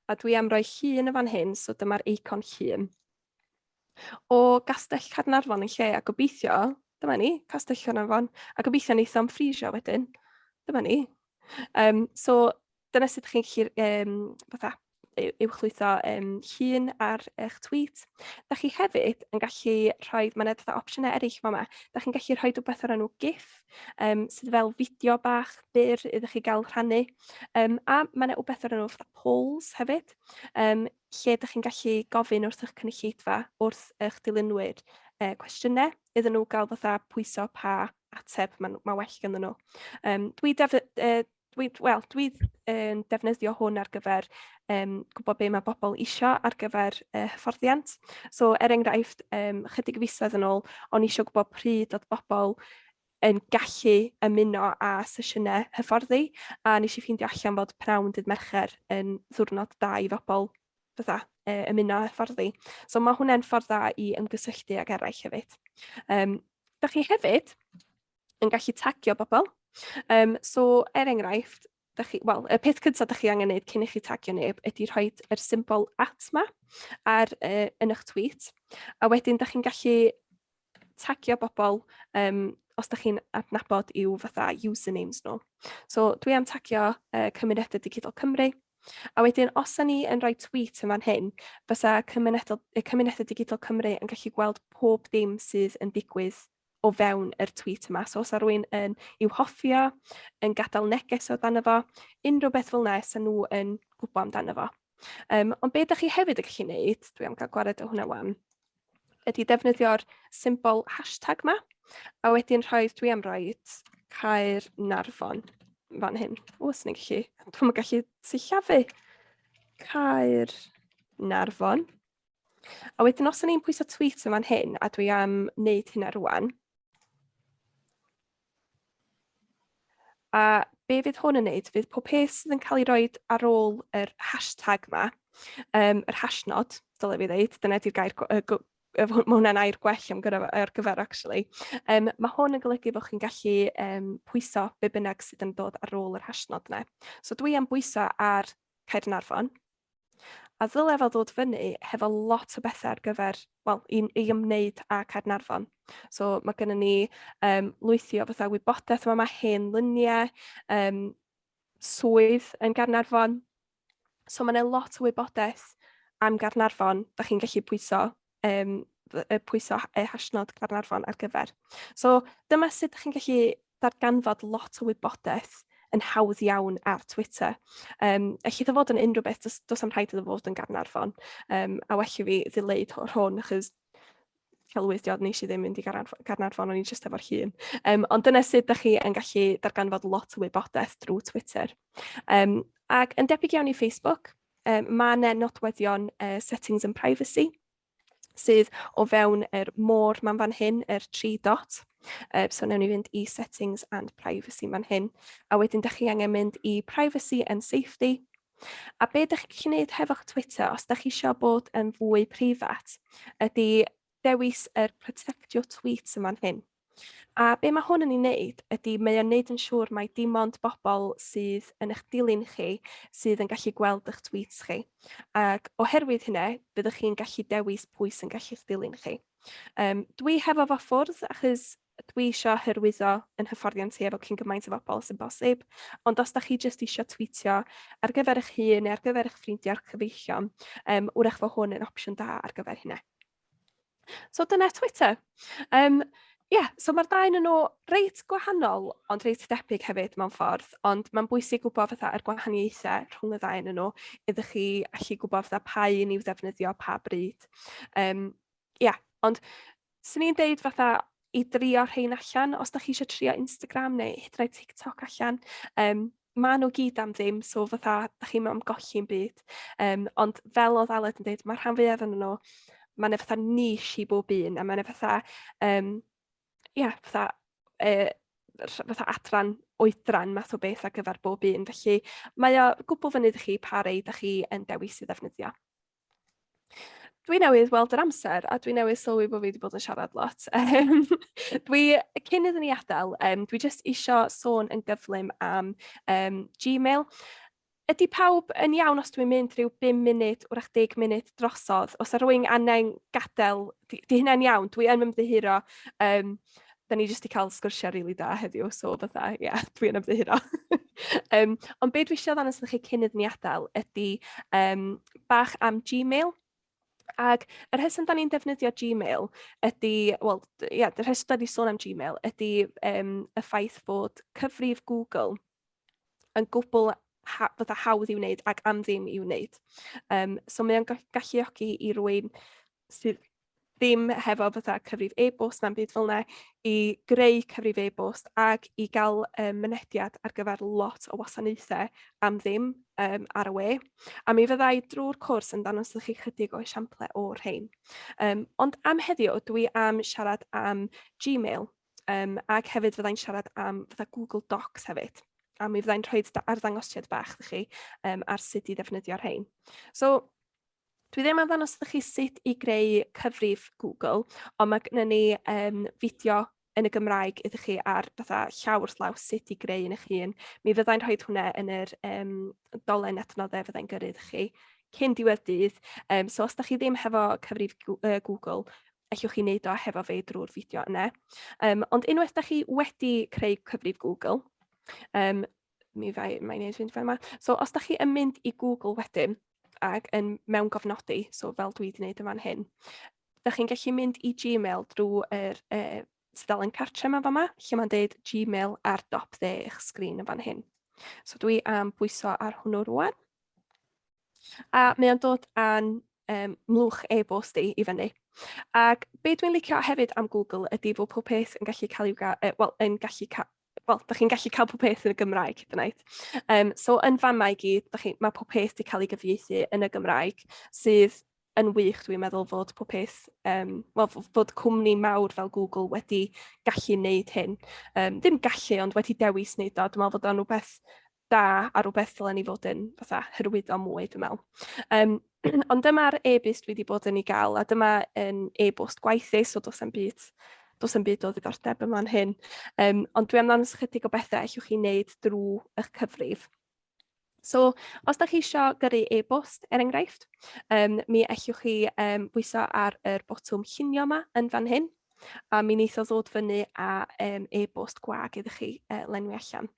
A dwi am roi llun yn fan hyn, so dyma'r eicon llun. O Gastell Caernarfon yn lle, a gobeithio, dyma ni, Castell Caernarfon, a gobeithio wneith o'm ffrisio wedyn. Dyma ni. So, dyna sut chi'n gallu fatha, uwchlwytho llun ar eich tweet. Da chi hefyd yn gallu rhoi, mae yna fatha opsiynau eraill fama, da chi'n gallu rhoi rhywbeth o'r enw GIF, sydd fel fideo bach byr iddo chi gael rhannu. A mae yna rhywbeth o'r enw fatha polls hefyd, lle da chi'n gallu gofyn wrth eich cynulleidfa, wrth eich dilynwyr, cwestiynau iddyn nhw gael fatha pwyso pa ateb mae ma well ganddyn nhw. Dwi def, dwi, wel, dwi yn defnyddio hwn ar gyfer gwybod be mae bobl isio ar gyfer hyfforddiant. So, er enghraifft, chydig fisoedd yn ôl, o'n i eisiau gwybod pryd oedd bobl yn gallu ymuno â sesiynau hyfforddi, a nes i ffeindio allan fod pnawn dydd Mercher yn ddiwrnod da i bobl fatha ymuno â hyfforddi. So mae hwnna'n ffordd dda i ymgysylltu ag eraill hefyd. Da chi hefyd yn gallu tagio bobl. So, er enghraifft, da chi, wel, y peth cyntaf da chi angen wneud cyn i chi tagio neb ydy rhoi yr symbol at ma ar, yn eich tweet. A wedyn da chi'n gallu tagio bobl os da chi'n adnabod i'w fatha usernames nhw. So dwi am tagio Cymunedau Digidol Cymru. A wedyn, os da ni yn rhoi tweet yn fan hyn, fysa Cymunedau, Cymunedau Digidol Cymru yn gallu gweld pob dim sydd yn digwydd o fewn yr tweet yma. So os a rwy'n yn i'w hoffio, yn gadael neges o dan fo, unrhyw beth fel yna, sa nhw yn gwybod amdano fo. Ond be ydych chi hefyd yn gallu gwneud, dwi am gael gwared o hwnna wan, ydy defnyddio'r symbol hashtag ma, a wedyn rhoi, dwi am roi Caernarfon fan hyn. O, sy'n ni'n gallu, dwi'n gallu sillafu Caernarfon. A wedyn os o'n i'n pwyso tweet yn fan hyn, a dwi am wneud hynna rwan, a be fydd hwn yn wneud, fydd pob peth sydd yn cael ei roed ar ôl yr hashtag ma, yr hashnod, dylai fi ddeud, dyna ydy'r gair, mae hwnna'n air gwell am gyfer, ar gyfer actually. Mae hwn yn golygu bod chi'n gallu pwyso be bynnag sydd yn dod ar ôl yr hashnod yna. So dwi am bwyso ar Caernarfon. A ddylai fel ddod fyny hefo lot o bethau ar gyfer, wel, i ymwneud â Caernarfon. So mae gennym ni lwythi o fatha wybodaeth yma, mae hen luniau, swydd yn Gaernarfon. So mae yna lot o wybodaeth am Gaernarfon, da chi'n gallu pwyso pwyso hashnod Caernarfon ar gyfer. So dyma sut ydych chi'n gallu darganfod lot o wybodaeth yn hawdd iawn ar Twitter. Ellith o fod yn unrhyw beth, does am rhaid iddo fod yn Gaernarfon. A well i fi ddileu hwn, achos celwydd diod, nes i ddim mynd i Gaernarfon, o'n i'n just efo'r llun. Ond dyna sut ydych chi yn gallu darganfod lot o wybodaeth drwy Twitter. Ac yn debyg iawn i Facebook, mae yna nodweddion settings and privacy sydd o fewn yr môr ma'n fan hyn, yr tri dot. So newn ni fynd i settings and privacy man hyn. A wedyn da chi angen mynd i privacy and safety. A be da chi'n gallu gwneud hefo'ch Twitter, os da chi eisiau bod yn fwy preifat, ydy dewis yr protect your tweets yn fan hyn. A be mae hwn yn ei wneud ydy mae o'n wneud yn siŵr mai dim ond bobl sydd yn eich dilyn chi sydd yn gallu gweld eich tweets chi. Ac oherwydd hynna, byddwch chi'n gallu dewis pwy sy'n gallu'ch dilyn chi. Um, dwi hefo fo ffwrdd achos dwi eisiau hyrwyddo yn hyfforddiant i efo cyn gymaint o bobl sy'n bosib, ond os da chi jyst eisiau tweetio ar gyfer eich hun neu ar gyfer eich ffrindiau a'r cyfeillion, um, wrach fo hwn yn opsiwn da ar gyfer hynna. So dyna Twitter. Um, yeah, so mae'r ddau yn nhw reit gwahanol, ond reit debyg hefyd mewn ffordd, ond mae'n bwysig gwybod fatha yr gwahaniaethau rhwng y ddau yn nhw, iddo chi allu gwybod fatha pa un i'w ddefnyddio pa bryd. Um, yeah, ond swn i'n deud fatha i drio rhein allan, os da chi eisiau trio Instagram neu hyd yn oed TikTok allan, um, maen nhw gyd am ddim, so fatha, da chi'm am golli'n byd. Um, ond fel oedd Aled yn dweud, mae'r rhan fwyaf yn nhw, mae yna fatha niche i bob un, a mae yna fatha, um, yeah, fatha, uh, fatha adran oedran math o beth ar gyfer bob un. Felly mae o gwbl fyny i chi pa rei da chi yn dewis i ddefnyddio. Dwi newydd weld yr amser a dwi newydd sylwi bod fi wedi bod yn siarad lot. Dwi, cyn iddyn ni adael, um, dwi jyst isio sôn yn gyflym am um, Gmail. Ydy pawb yn iawn os dwi'n mynd rhyw 5 munud, wrach 10 munud drosodd? Os yna rhywun angen gadael, di, di hynna'n iawn, dwi yn ymddiheuro. Um, da ni jyst 'di cael sgyrsiau rili da heddiw, so fatha, ie, yeah, dwi yn ymddiheuro. um, ond be dwi eisiau ddangos i chi cyn iddyn ni adael ydy um, bach am Gmail. Ac y rheswm da ni'n defnyddio Gmail ydy, wel, ie, yeah, y rheswm da ni'n sôn am Gmail ydy um, y ffaith fod cyfrif Google yn gwbl ha fatha hawdd i'w wneud ac am ddim i'w wneud. Um, so mae o'n galluogi i rywun sydd ddim hefo fatha cyfrif e-bost na'm byd fel 'na i greu cyfrif e-bost ac i gael um, mynediad ar gyfer lot o wasanaethau am ddim um, ar y we. A mi fyddai drwy'r cwrs yn dangos i chi chydig o esiamplau o'r rhain. Um, ond am heddiw, dwi am siarad am Gmail um, ac hefyd fyddai'n siarad am fatha Google Docs hefyd. A mi fyddai'n rhoi arddangosiad bach i chi um, ar sut i ddefnyddio'r rhain. So, Dwi ddim am ddangos iddo chi sut i greu cyfrif Google, ond mae gennym ni um, fideo yn y Gymraeg iddo chi ar fatha llaw wrth law sut i greu yn eich hun. Mi fyddai'n rhoi hwnna yn yr um, dolen adnoddau fyddai'n gyrru iddo chi cyn diwedd dydd. Um, so os da chi ddim hefo cyfrif Google, allwch chi wneud o hefo fe drwy'r fideo yna. Um, ond unwaith da chi wedi creu cyfrif Google, um, mi fai, mae'n neud fynd fel yma. So os da chi yn mynd i Google wedyn ac yn mewn gofnodi, so fel dwi wedi gwneud yn fan hyn, da chi'n gallu mynd i Gmail drwy yr uh, tudalen cartre yma fama, lle mae'n deud Gmail ar dop dde eich sgrin yn fan hyn. So dwi am bwyso ar hwnnw rwan. A mae o'n dod â'n um, mlwch e-bost i i fyny. Ac be dwi'n licio hefyd am Google ydy fod pob peth yn gallu cael i'w uh, well, yn gallu ca wel, da chi'n gallu cael pob peth yn y Gymraeg, hyd yn oed. Um, so yn fama i gyd, da chi, mae pob peth wedi cael ei gyfieithu yn y Gymraeg, sydd yn wych dwi'n meddwl fod pob peth, um, wel, fod cwmni mawr fel Google wedi gallu wneud hyn. Um, ddim gallu, ond wedi dewis wneud o. Dwi'n meddwl fod o'n rhywbeth da a rhywbeth dylen ni fod yn fatha hyrwyddo mwy, dwi'n meddwl. Um, ond dyma'r e-byst dwi wedi bod yn ei gael, a dyma yn e-bost gwaithus, so does am byd, does am byd o ddiddordeb yma'n hyn. Um, ond dwi am ddangos ychydig o bethau allwch chi wneud drwy eich cyfrif. So, os da chi eisiau gyrru e-bost, er enghraifft, um, mi allwch chi um, bwyso ar yr botwm llunio yma yn fan hyn, a mi wneith o ddod fyny â um, e-bost gwag iddo chi uh, lenwi allan.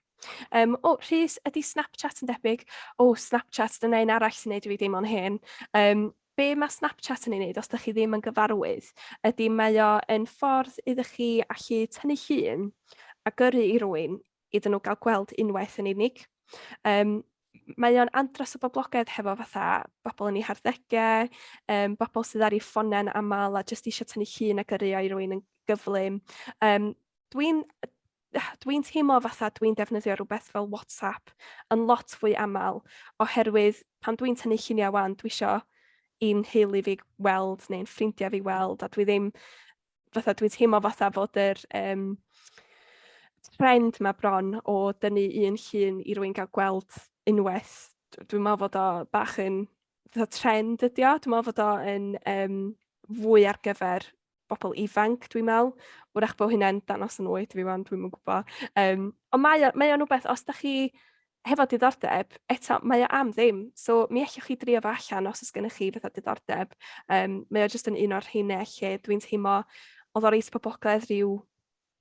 Um, o, Rhys, ydy Snapchat yn debyg? O, Snapchat, dyna un arall sy'n neud i fi deimlo'n hen. Um, be mae Snapchat yn ei wneud, os ydych chi ddim yn gyfarwydd, ydy mae o yn ffordd iddo chi allu tynnu llun a gyrru i rywun iddyn nhw gael gweld unwaith yn unig. Um, mae o'n andros o boblogaidd hefo fatha bobl yn eu harddegau, um, bobl sydd ar eu ffonau'n aml a jyst eisiau tynnu llun a gyrru o i rywun yn gyflym. Um, dwi'n dwi'n teimlo fatha dwi'n defnyddio rhywbeth fel WhatsApp yn lot fwy aml oherwydd pan dwi'n tynnu lluniau wan dwi isio i'n nheulu fi weld neu'n ffrindiau fi weld a dwi ddim fatha dwi'n teimlo fatha fod yr um, trend ma bron o dynnu un llun i rywun gael gweld unwaith dwi'n meddwl fod o bach yn fatha trend ydi o dwi'n meddwl fod o yn um, fwy ar gyfer bobl ifanc, dwi'n meddwl. Wrach bod hynna'n danos yn oed fi wan, dwi'm yn gwybod. Um, ond mae, o, mae o'n rhywbeth, os da chi hefo diddordeb, eto, mae o am ddim. So mi allwch chi drio fo allan os oes gennych chi fatha diddordeb. Um, mae o jyst yn un o'r rheina lle dwi'n teimlo oedd o reit poblogaidd rhyw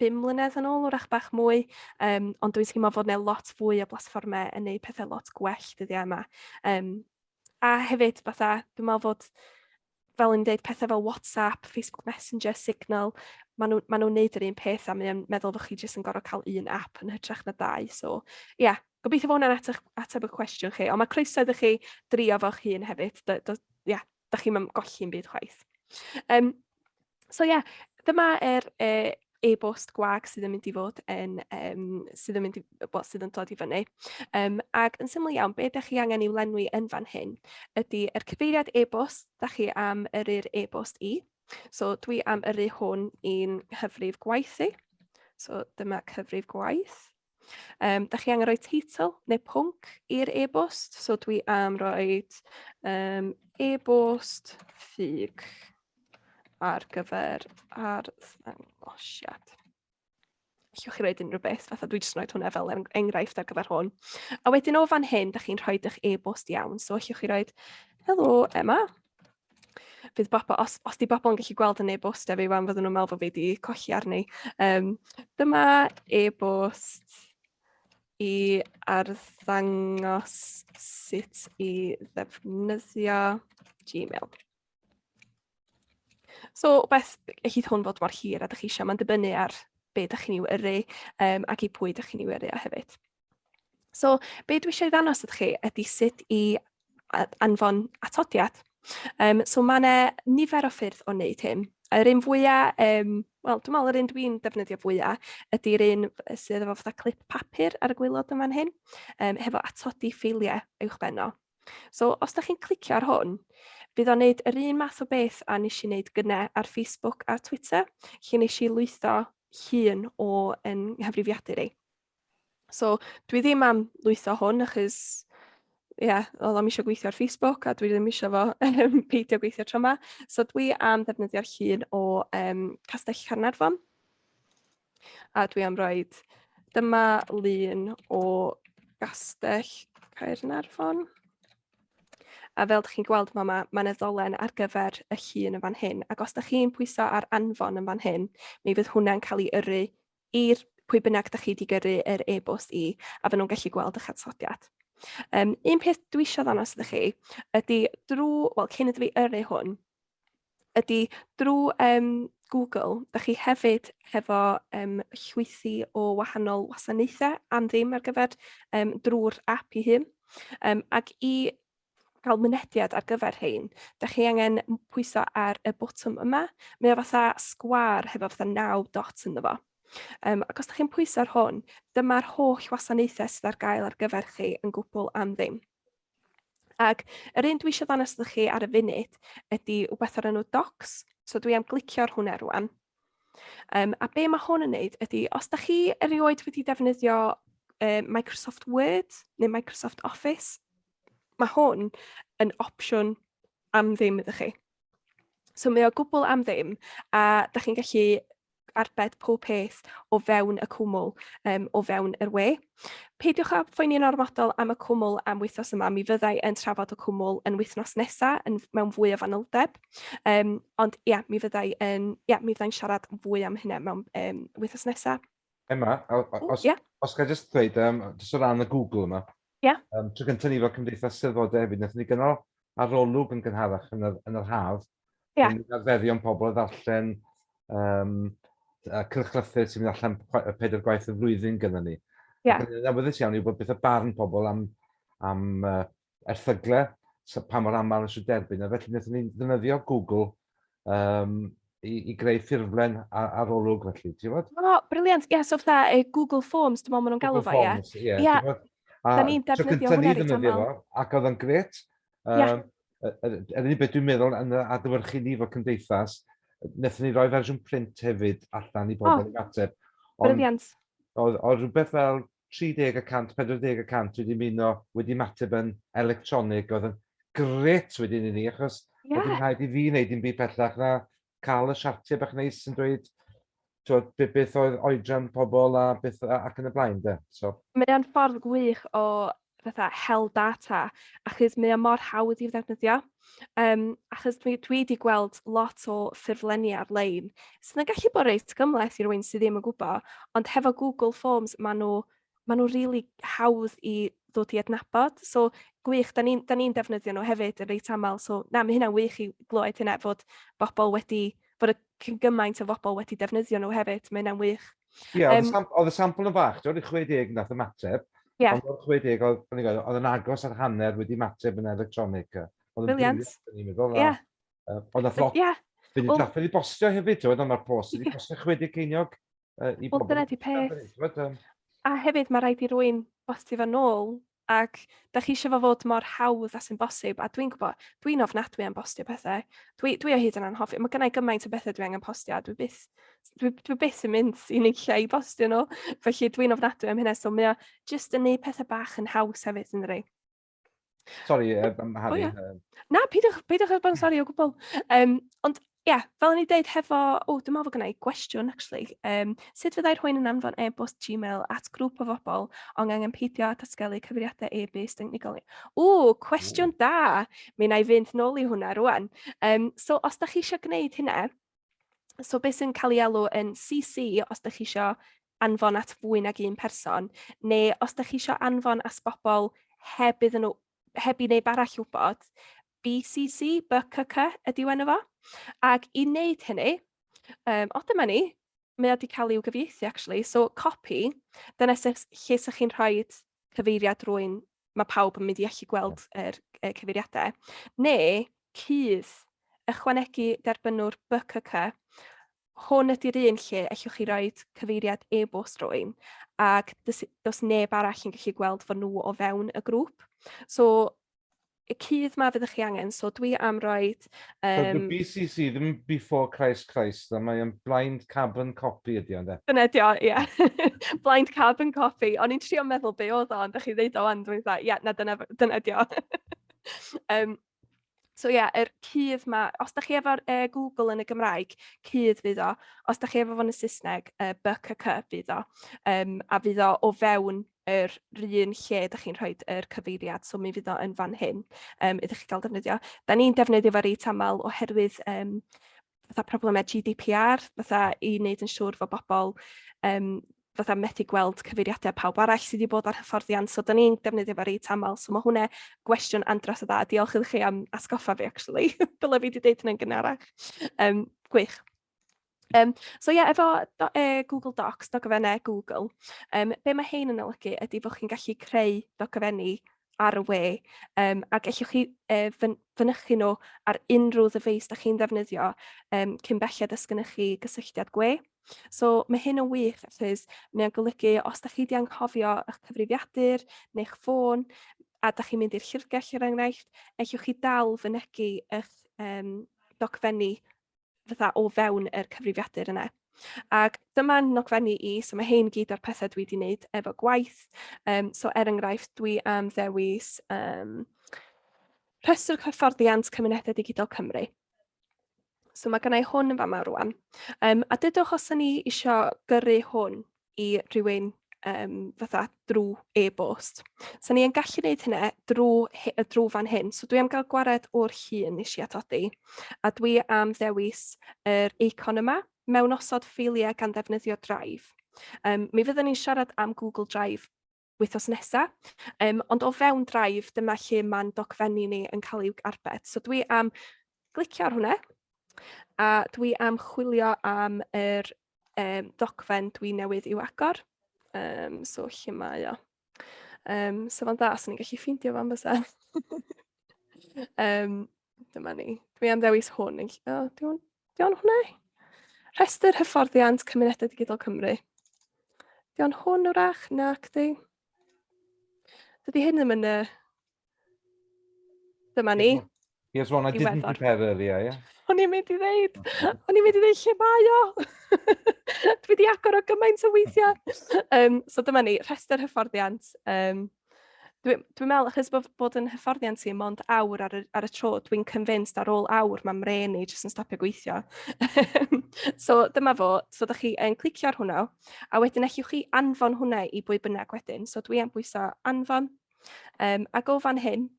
5 mlynedd yn ôl, wrach bach mwy, um, ond dwi'n teimlo fod yna lot fwy o blatfformau yn neud pethau lot gwell dyddiau yma. Um, a hefyd, fatha, dwi'n meddwl fod, fel yn dweud, pethau fel WhatsApp, Facebook Messenger, Signal, maen nhw'n ma nhw neud yr un peth a mae'n meddwl fod chi jyst yn gorfod cael un app yn hytrach na dau. So, ie, yeah, gobeithio fod hwnna'n ateb, ateb y cwestiwn chi, ond mae croeso iddo chi drio fo'ch hun hefyd. Ie, yeah, da chi'n golli'n byd chwaith. Um, so ie, yeah, dyma yr e-bost gwag sydd yn mynd i fod yn, um, sydd yn mynd i, well, sydd yn dod i fyny. Um, ac yn syml iawn, be ydych chi angen i'w lenwi yn fan hyn ydy yr cyfeiriad e-bost da chi am yrru'r e-bost i. So dwi am yrru hwn i'n nghyfrif gwaith i. So dyma cyfrif gwaith. Um, da chi angen rhoi teitl neu pwnc i'r e-bost, so dwi am roi um, e-bost ffug ar gyfer arddangosiad. Allwch chi roed unrhyw beth, fatha dwi jyst yn rhoi hwnna fel enghraifft ar gyfer hwn. A wedyn o fan hyn, da chi'n rhoi eich e-bost iawn, so allwch chi roed helo Emma, fydd bobl, os, os di bobl yn gallu gweld yn e-bost fi wan, fydden nhw'n meddwl bod fi wedi colli arni. Um, dyma e-bost i arddangos sut i ddefnyddio Gmail. So, beth, ellith hwn fod mor hir a ydych chi eisiau, mae'n dibynnu ar be ydych chi'n ei yrru um, ac i pwy ydych chi'n ei yrru o hefyd. So, be dwi eisiau ei ddangos ydych chi ydy sut i anfon atodiad. Um, so mae yna nifer o ffyrdd o wneud hyn. Yr un fwyaf, um, wel, dwi'n meddwl yr un dwi'n defnyddio fwyaf ydy'r un sydd efo fatha clip papur ar y gwaelod yn fan hyn, um, hefo atodi ffeiliau uwchben o. So, os da chi'n clicio ar hwn, fydd o'n neud yr un math o beth a nes i wneud gynne ar Facebook a Twitter, lle nes i lwytho llun o yn nghyfrifiadur i. So dwi ddim am lwytho hwn achos ie, yeah, oedd o'm eisiau gweithio ar Facebook a dwi ddim eisiau fo peidio gweithio tro yma. So dwi am ddefnyddio'r llun o um, Castell Caernarfon. A dwi am roed dyma lun o Gastell Caernarfon. A fel ydych chi'n gweld, mae ma, ma 'na ddolen ar gyfer y llun yn fan hyn. Ac os ydych chi'n pwyso ar anfon yn fan hyn, mi fydd hwnna'n cael ei yrru i'r pwy bynnag da chi wedi gyrru yr e-bost i, a fy nhw'n gallu gweld eich atodiad. Um, un peth dwi eisiau ddangos iddo chi ydy drwy, wel cyn iddo fi yrru hwn, ydy drwy um, Google, da chi hefyd hefo um, llwythi o wahanol wasanaethau am ddim ar gyfer um, drwy'r app i hun. Um, ac i gael mynediad ar gyfer rhein, da chi angen pwyso ar y botwm yma. Mae o fatha sgwâr hefo fatha 9 dot ynddo fo. Um, ac os da chi'n pwyso ar hwn, dyma'r holl wasanaethau sydd ar gael ar gyfer chi yn gwbl am ddim. Ac yr un dwi eisiau ddangos iddo chi ar y funud ydy rhywbeth o'r enw Docs. So dwi am glicio ar hwnna rwan. Um, a be mae hwn yn neud ydy, os da chi erioed wedi defnyddio uh, Microsoft Word neu Microsoft Office, mae hwn yn opsiwn am ddim iddo chi. So mae o gwbl am ddim a da chi'n gallu arbed pob peth o fewn y cwmwl, um, o fewn yr we. Peidiwch â phoeni'n ormodol am y cwmwl am wythnos yma, mi fyddai yn trafod y cwmwl yn wythnos nesaf yn, mewn fwy o fanyldeb. Um, ond ia, mi fyddai yn, ia, mi fyddai'n siarad fwy am hynna mewn um, wythnos nesaf. Emma, os, yeah. os ga jyst dweud, um, jyst o ran y Google yma, yeah. um, tro gyntaf ni fel Cymdeithas Steddfodau hefyd, wnaethon ni gynnal arolwg yn gynharach yn yr, yn yr haf, yeah. yn arferion pobl o ddarllen um, cylchlythyr sy'n mynd allan pedair gwaith y flwyddyn gyda ni. Yeah. Ac yn awyddus iawn i wybod beth y barn pobl am, am uh, erthygle, so, pa mor aml nes derbyn, a felly wnaethon ni ddefnyddio Google um, i, i greu ffurflen arolwg felly, ti'n gwybod? O, oh, brilliant. Ie, yeah, so fatha e, Google Forms, dwi'n meddwl maen nhw'n galw fo, ie. Forms, ie. Yeah. Da ni'n defnyddio hwnna reit aml. Ac oedd o'n gret. Um, yeah. Yr unig beth dwi'n meddwl yn adlewyrchu ni fel cymdeithas, wnaethon ni roi fersiwn print hefyd allan i bobl oh, i ateb. Brilliant. Oedd, oedd rhywbeth fel 30 y cant, 40 y cant wedi ymuno, wedi ymateb yn electronig, oedd yn gret wedyn i ni, achos yeah. oedd yn rhaid i fi wneud dim byd pellach na cael y siartiau bach neis sy'n dweud twod, beth oedd oedran pobl a beth ac yn y blaen, de. So. Mae o'n ffordd gwych o fatha hel data, achos mae o mor hawdd i'w ddefnyddio. Achos dwi wedi gweld lot o ffurflenni ar-lein sydd yn gallu bod reit gymhleth i rywun sydd ddim yn gwybod, ond hefo Google Forms maen nhw rili hawdd i ddod i adnabod. So gwych, da ni'n ni defnyddio nhw hefyd yn reit aml. So na, mae hynna'n wych i glywed hynna fod bobl wedi, fod y cyn gymaint o bobl wedi defnyddio nhw hefyd. Mae hynna'n wych. Ie, yeah, oedd y sampl yn fach, oedd 60 nath ymateb. Yeah. Ond o'r 60 oedd, oedd yn agos ar hanner wedi ymateb yn electronic. Oedd yn brilliant, o'n i'n meddwl. Ie. Ond nath lot... Ie. Fe wedi trafferth i bostio hefyd, ti'n gwybod, mae'r post wedi costio 60 ceiniog i bobl. Wel, dyna di peth. A hefyd mae rhaid i rywun bostio fo nôl, ac da chi eisiau fo fod mor hawdd a sy'n bosib, a dwi'n gwybod, dwi'n ofnadwy am bostio pethau. Dwi o hyd yn anhoffi, mae gennau gymaint o bethau dwi angen postio, a dwi byth yn mynd i nunlla i bostio nhw, felly dwi'n ofnadwy am hynna, so mae o jyst yn neud pethau bach yn haws hefyd, yn dydi? Sorry, Harry. Oh, yeah. Na, peidiwch â bod yn sori o gwbl. Ond ie, yeah, fel o'n i dweud hefo, o, dwi'n meddwl fod gynna i gwestiwn, actually. Sut fyddai rhywun yn anfon e-bost Gmail at grŵp o bobl ond angen peidio â datgelu cyfeiriadau e-bost unigol? O, cwestiwn da! Mi wna i fynd nôl i hwnna rwan. So, os da chi eisiau gwneud hynna, so beth sy'n cael ei alw yn CC, os da chi eisiau anfon at fwy nag un person, neu os da chi eisiau anfon at bobl heb iddyn nhw, heb i neb arall wybod, BCC, BCC ydy enw fo. Ac i wneud hynny, o dyma ni, mae o wedi cael i'w gyfieithu actually, so copy, dyna lle sa'ch chi'n rhoi cyfeiriad rwy'n, mae pawb yn mynd i allu gweld yr cyfeiriadau. Neu cudd, ychwanegu derbynnwr BCC, hwn ydy'r un lle allwch chi roi cyfeiriad e-bost rwy'n, ac does neb arall yn gallu gweld fod nhw o fewn y grŵp. So, y cudd ma fyddwch chi angen, so dwi am roi... So, the BCC ddim before Christ Christ, ond mae'n blind carbon copy ydy o'n de? Dyna ydy o, ie. Blind carbon copy. O'n i'n trio meddwl be oedd o, ond ydych chi ddeud o wan, dwi'n dweud, ie, na dyna ydy o. So ie, yeah, yr cudd ma, os da chi efo'r Google yn y Gymraeg, cudd fydd o. Os da chi efo fo'n y Saesneg, BCC fydd o. A fydd o o fewn yr un lle da chi'n rhoi yr cyfeiriad, so mi fydd o yn fan hyn iddo chi gael defnyddio. Da ni'n defnyddio fo reit aml oherwydd fatha problemau GDPR, fatha i wneud yn siŵr fod bobl fatha methu gweld cyfeiriadau pawb arall sydd wedi bod ar hyfforddiant, so da ni'n defnyddio fo reit aml, so mae hwnna gwestiwn andros o dda. Diolch iddo chi am atgoffa fi, actually. Dyle fi wedi dweud hynny'n gynharach. Gwych. So ie, yeah, efo Google Docs, dogfennau Google, be mae hein yn olygu ydy fod chi'n gallu creu dogfenni ar y we, ac allwch chi fynychu nhw ar unrhyw ddyfeis da chi'n ddefnyddio cyn belled os gennych chi gysylltiad gwe. So mae hyn yn wych achos mae o'n golygu os da chi wedi anghofio eich cyfrifiadur neu'ch ffôn a da chi'n mynd i'r llyfrgell er enghraifft, allwch chi dal fynegi eich dogfenni fatha o fewn yr cyfrifiadur yna. Ac dyma'n nogfennu i, so mae hein gyd o'r pethau dwi wedi wneud efo gwaith. So er enghraifft, dwi am ddewis rhestr hyfforddiant Cymunedau Digidol Cymru. So mae gennau hwn yn fama rwan. A dydwch os o'n i eisiau gyrru hwn i rhywun fatha drwy e-bost. So ni yn gallu gwneud hynna drwy fan hyn. So dwi am gael gwared o'r llun nes i atodi. A dwi am ddewis yr eicon yma mewn osod ffeiliau gan ddefnyddio Drive. Mi fyddwn ni'n siarad am Google Drive wythnos nesaf. Ond o fewn Drive, dyma lle mae'n dogfennu ni yn cael ei arbed. So dwi am glicio ar hwnna, a dwi am chwilio am yr dogfen dwi newydd i'w agor. So lle mae o? So fo'n dda, os ni'n gallu ffeindio fo'n fysa. Dyma ni. Dwi am ddewis hwn. O, di o'n hwnna? Rhestr hyfforddiant Cymunedau Digidol Cymru. Di o'n hwn wrach? Na, cdi. Dydy hyn ddim yn y... Dyma ni. Here's one I didn't prepare earlier, yeah? O'n i'n mynd i ddeud, o'n i'n mynd i ddeud lle mae o. Dwi wedi agor o gymaint o weithiau. So dyma ni, rhestr hyfforddiant. Dwi'n dwi meddwl, achos bod, bod yn hyfforddiant i mond awr ar y, ar y tro, dwi'n convinced ar ôl awr mae mren i jyst yn stopio gweithio. So dyma fo, so da chi yn clicio ar hwnna, a wedyn allwch chi anfon hwnna i bwy bynnag wedyn. So dwi am bwyso anfon, ac o fan hyn,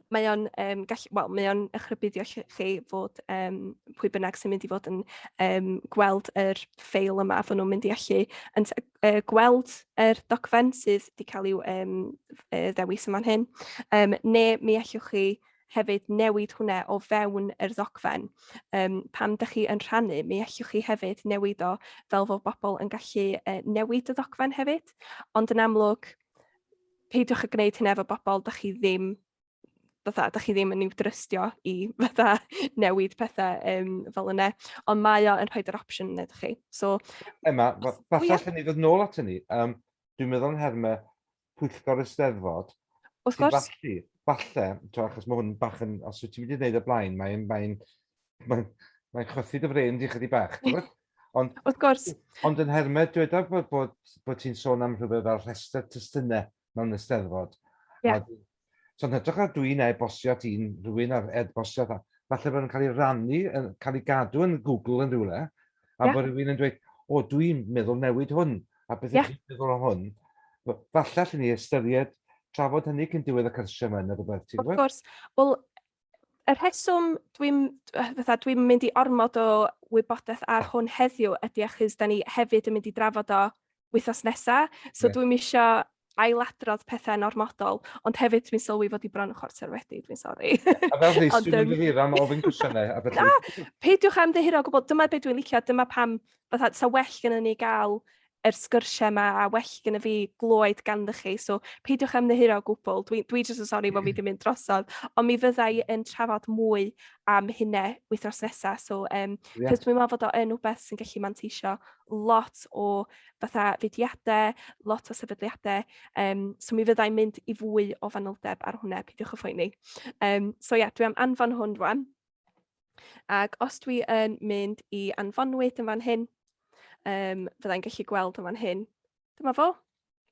mae o'n um, gall, well, mae o'n eich rhybuddio chi fod pwy bynnag sy'n mynd i fod yn gweld yr ffeil yma, fod nhw'n mynd i allu yn, gweld yr dogfen sydd wedi cael i'w ddewis yma'n hyn. Neu mi allwch chi hefyd newid hwnna o fewn yr ddogfen. Pam dych chi yn rhannu, mi allwch chi hefyd newid o fel fod bobl yn gallu newid y ddogfen hefyd. Ond yn amlwg, peidiwch â gwneud hynna efo bobl dach chi ddim fatha, dach chi ddim yn i'w drystio i fatha newid pethau fel yna. Ond mae o yn rhoi yr opsiwn yna ydych chi. So, Emma, falle allan ni ddod nôl at hynny. Dwi'n meddwl yn nhermau pwyllgor Eisteddfod. Wrth gwrs. Falle, falle, to, achos mae hwn bach yn, os wyt ti'n mynd i wneud y blaen, mae'n mae mae, mae chwythu dy frên di chydig bach. Ond, wrth gwrs. Ond yn nhermau, dweda bod, bod, bod ti'n sôn am rhywbeth fel rhestr testunau mewn eisteddfod. Yeah. A, so yn hytrach na dwi'n e-bostio at un rhywun ar e-bostio, falle bod yn cael ei rannu, yn cael ei gadw yn Google yn rhywle, a bod rhywun yn dweud, o, dwi'n meddwl newid hwn, a beth ydych chi'n meddwl o hwn? Falle allan ni ystyried trafod hynny cyn diwedd y cyrsiau yma neu rhywbeth, ti'n gwybod? Wrth gwrs. Wel, y rheswm dwi'n fatha dwi'n mynd i ormod o wybodaeth ar hwn heddiw ydy achos da ni hefyd yn mynd i drafod o wythnos nesa. So yeah. dwi'n isio ailadrodd pethau'n ormodol, ond hefyd dwi'n sylwi fod i bron yn chwarter wedi, dwi'n sori. A fel rhys, dwi'n ymddiheuro am ofyn cwestiynau. A felly... Na, peidiwch am ddiheuro o gwbl, dyma beth dwi'n licio, dyma pam, fatha, sa well gennym ni gael yr sgyrsiau yma a well gyda fi glywed ganddo chi, so peidiwch ymddiheuro o gwbl, dwi jyst yn sori bod fi wedi mynd drosodd, ond mi fydda i yn trafod mwy am hynna wythnos nesaf, so yeah. Cos dwi'n meddwl fod o yn rhywbeth sy'n gallu manteisio lot o fatha fudiadau, lot o sefydliadau, so mi fydda i'n mynd i fwy o fanyldeb ar hwnna, peidiwch â phoeni. So ie, yeah, dwi am anfon hwn rwan. Ac os dwi yn mynd i anfonwyd yn fan hyn, fyddai'n gallu gweld yn fan hyn. Dyma fo.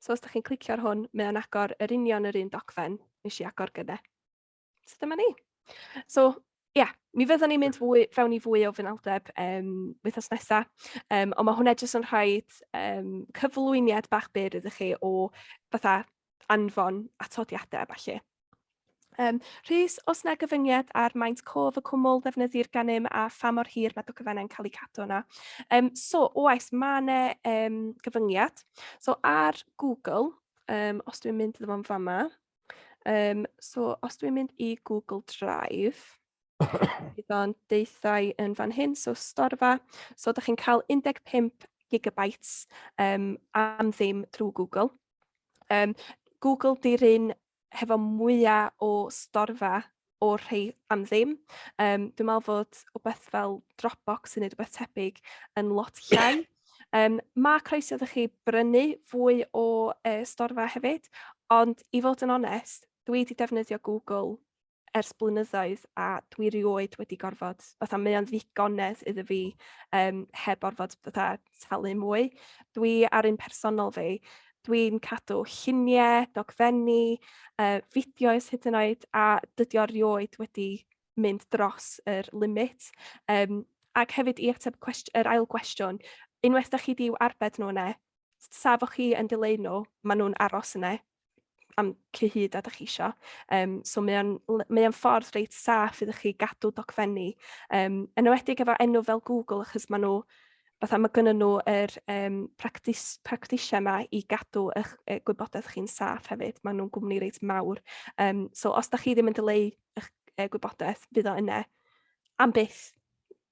So os ydych chi'n clicio ar hwn, mae o'n agor yr union yr un dogfen nes i agor gyda. So dyma ni. So ie, yeah, mi fyddwn ni'n mynd fwy, fewn i fwy o fynaldeb wythnos nesaf. Ond mae hwnna jyst yn rhoi cyflwyniad bach byr iddo chi o fatha anfon atodiadau a ballu. Rhys, os na gyfyngiad ar maint cof y cwmwl ddefnyddir gennym a pha mor hir mae dogfennau'n cael eu cadw yna? So, oes, mae yna gyfyngiad. So, ar Google, os dwi'n mynd iddo fo'n fama, so os dwi'n mynd i Google Drive, bydd o'n deithau yn fan hyn, so storfa. So, da chi'n cael 15 gigabytes am ddim drwy Google. Google di'r un hefo mwyaf o storfa o'r rhai am ddim. Dwi'n meddwl fod wbeth fel Dropbox yn neud rhywbeth tebyg yn lot llai. Mae croeso iddo chi brynu fwy o storfa hefyd, ond i fod yn onest, dwi wedi defnyddio Google ers blynyddoedd a dwi rioed wedi gorfod, fatha mae o'n ddigonedd iddo fi heb orfod fatha talu mwy. Dwi ar un personol fi, dwi'n cadw lluniau, dogfenni, fideos hyd yn oed, a dydy o rioed wedi mynd dros yr limit. Ac hefyd i ateb yr ail gwestiwn, unwaith da chi 'di arbed nhw yna, sa fo chi yn dileu nhw, maen nhw'n aros yna am cyhyd a dych chi isio. So mae o'n, mae o'n ffordd reit saff iddo chi gadw dogfenni. Yn enwedig efo enw fel Google, achos maen nhw, fatha mae gynnon nhw yr practisiau yma i gadw eich gwybodaeth chi'n saff hefyd. Maen nhw'n gwmni reit mawr. So os da chi ddim yn dileu eich gwybodaeth, fydd o yna am byth.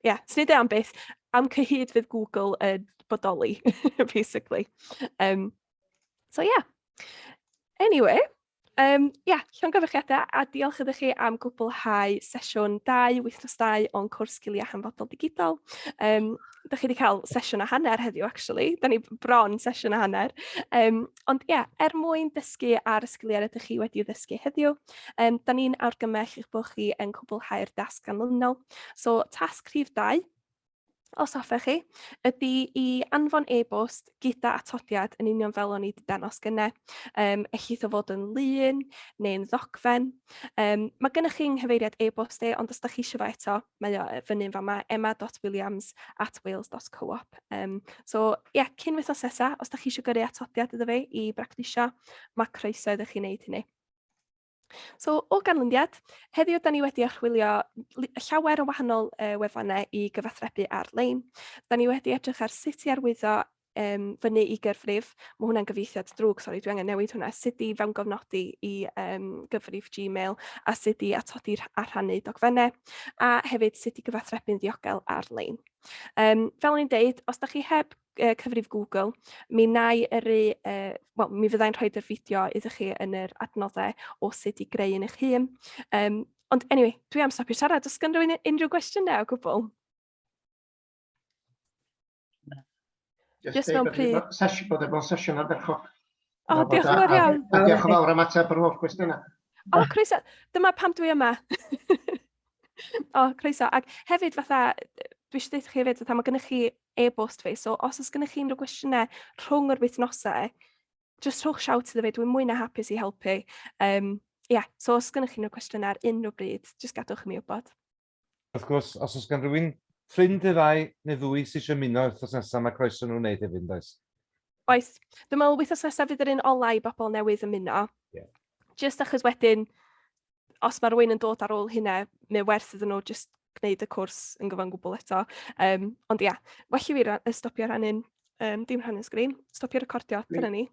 Ie, yeah, swn i'n dweud am byth, am cyhyd fydd Google yn bodoli, basically. So yeah. Anyway, yeah, llongyfarchiadau a diolch iddo chi am gwblhau sesiwn 2, wythnos 2 o'n cwrs Sgiliau Hanfodol Digidol. Da chi wedi cael sesiwn a hanner heddiw, actually. Da ni bron sesiwn a hanner. Ond ie, yeah, er mwyn dysgu ar y sgiliau rydych chi wedi'u ddysgu heddiw, da ni'n argymell eich bod chi yn cwblhau'r dasg ganlynol. So, tasg rhif 2. os hoffech chi, ydy i anfon e-bost gyda atodiad yn union fel o'n i wedi dangos gynne. Ellith o fod yn lun neu'n ddogfen. Mae gennych chi nghyfeiriad e-bost e, ond os da chi eisiau fo eto, mae o fyny yn fama, emma.williams@wales.coop. So, ie, yeah, cyn wythnos nesaf, os da chi eisiau gyrru atodiad iddo fi i bractisio, mae croeso iddo chi wneud hynny. So, o ganlyniad, heddiw da ni wedi archwilio llawer o wahanol wefannau i gyfathrebu ar-lein. Da ni wedi edrych ar sut i arwyddo fyny i gyfrif. Mae hwnna'n gyfieithiad drwg, sori, dwi angen newid hwnna. Sut i fewngofnodi i gyfrif Gmail a sut i atodi a rhannu dogfennau, a hefyd sut i gyfathrebu'n ddiogel ar-lein. Fel o'n i'n deud, os da chi heb cyfrif Google, mi wna i yrru, wel, mi fyddai'n rhoi yr fideo iddo chi yn yr adnoddau o sut i greu yn eich hun. Ond anyway, dwi am stopio siarad. Oes gan rhywun unrhyw gwestiynau o gwbl? Just mewn pryd. Bod e mewn sesiwn ardderchog. O, diolch yn fawr iawn. A diolch yn fawr am ateb yr holl gwestiynau. O, croeso. Dyma pam dwi yma. O, croeso. Ac hefyd, fatha, dwi eisiau dweud chi hefyd, fatha, mae gennych chi e-bost fi, so os oes gennych chi unrhyw gwestiynau rhwng yr wythnosau, just rhowch shout iddo fi, dwi'n mwy na hapus i helpu. Yeah, so os gennych chi unrhyw gwestiynau ar unrhyw bryd, just gadewch i mi wybod. Wrth gwrs, os oes gan rhywun ffrind neu ddau neu ddwy sydd eisiau ymuno wythnos nesaf, mae croeso nhw'n wneud hefyd, does? Oes. Dwi'n meddwl wythnos nesaf fydd yr un ola i bobl newydd ymuno. Just achos wedyn, os mae rhywun yn dod ar ôl hynna, mae werth iddyn nhw just gwneud y cwrs yn gyfan gwbl eto. Ond ia, well i fi stopio rhannu'n, dim rhannu'n sgrin, stopio recordio, dyna ni.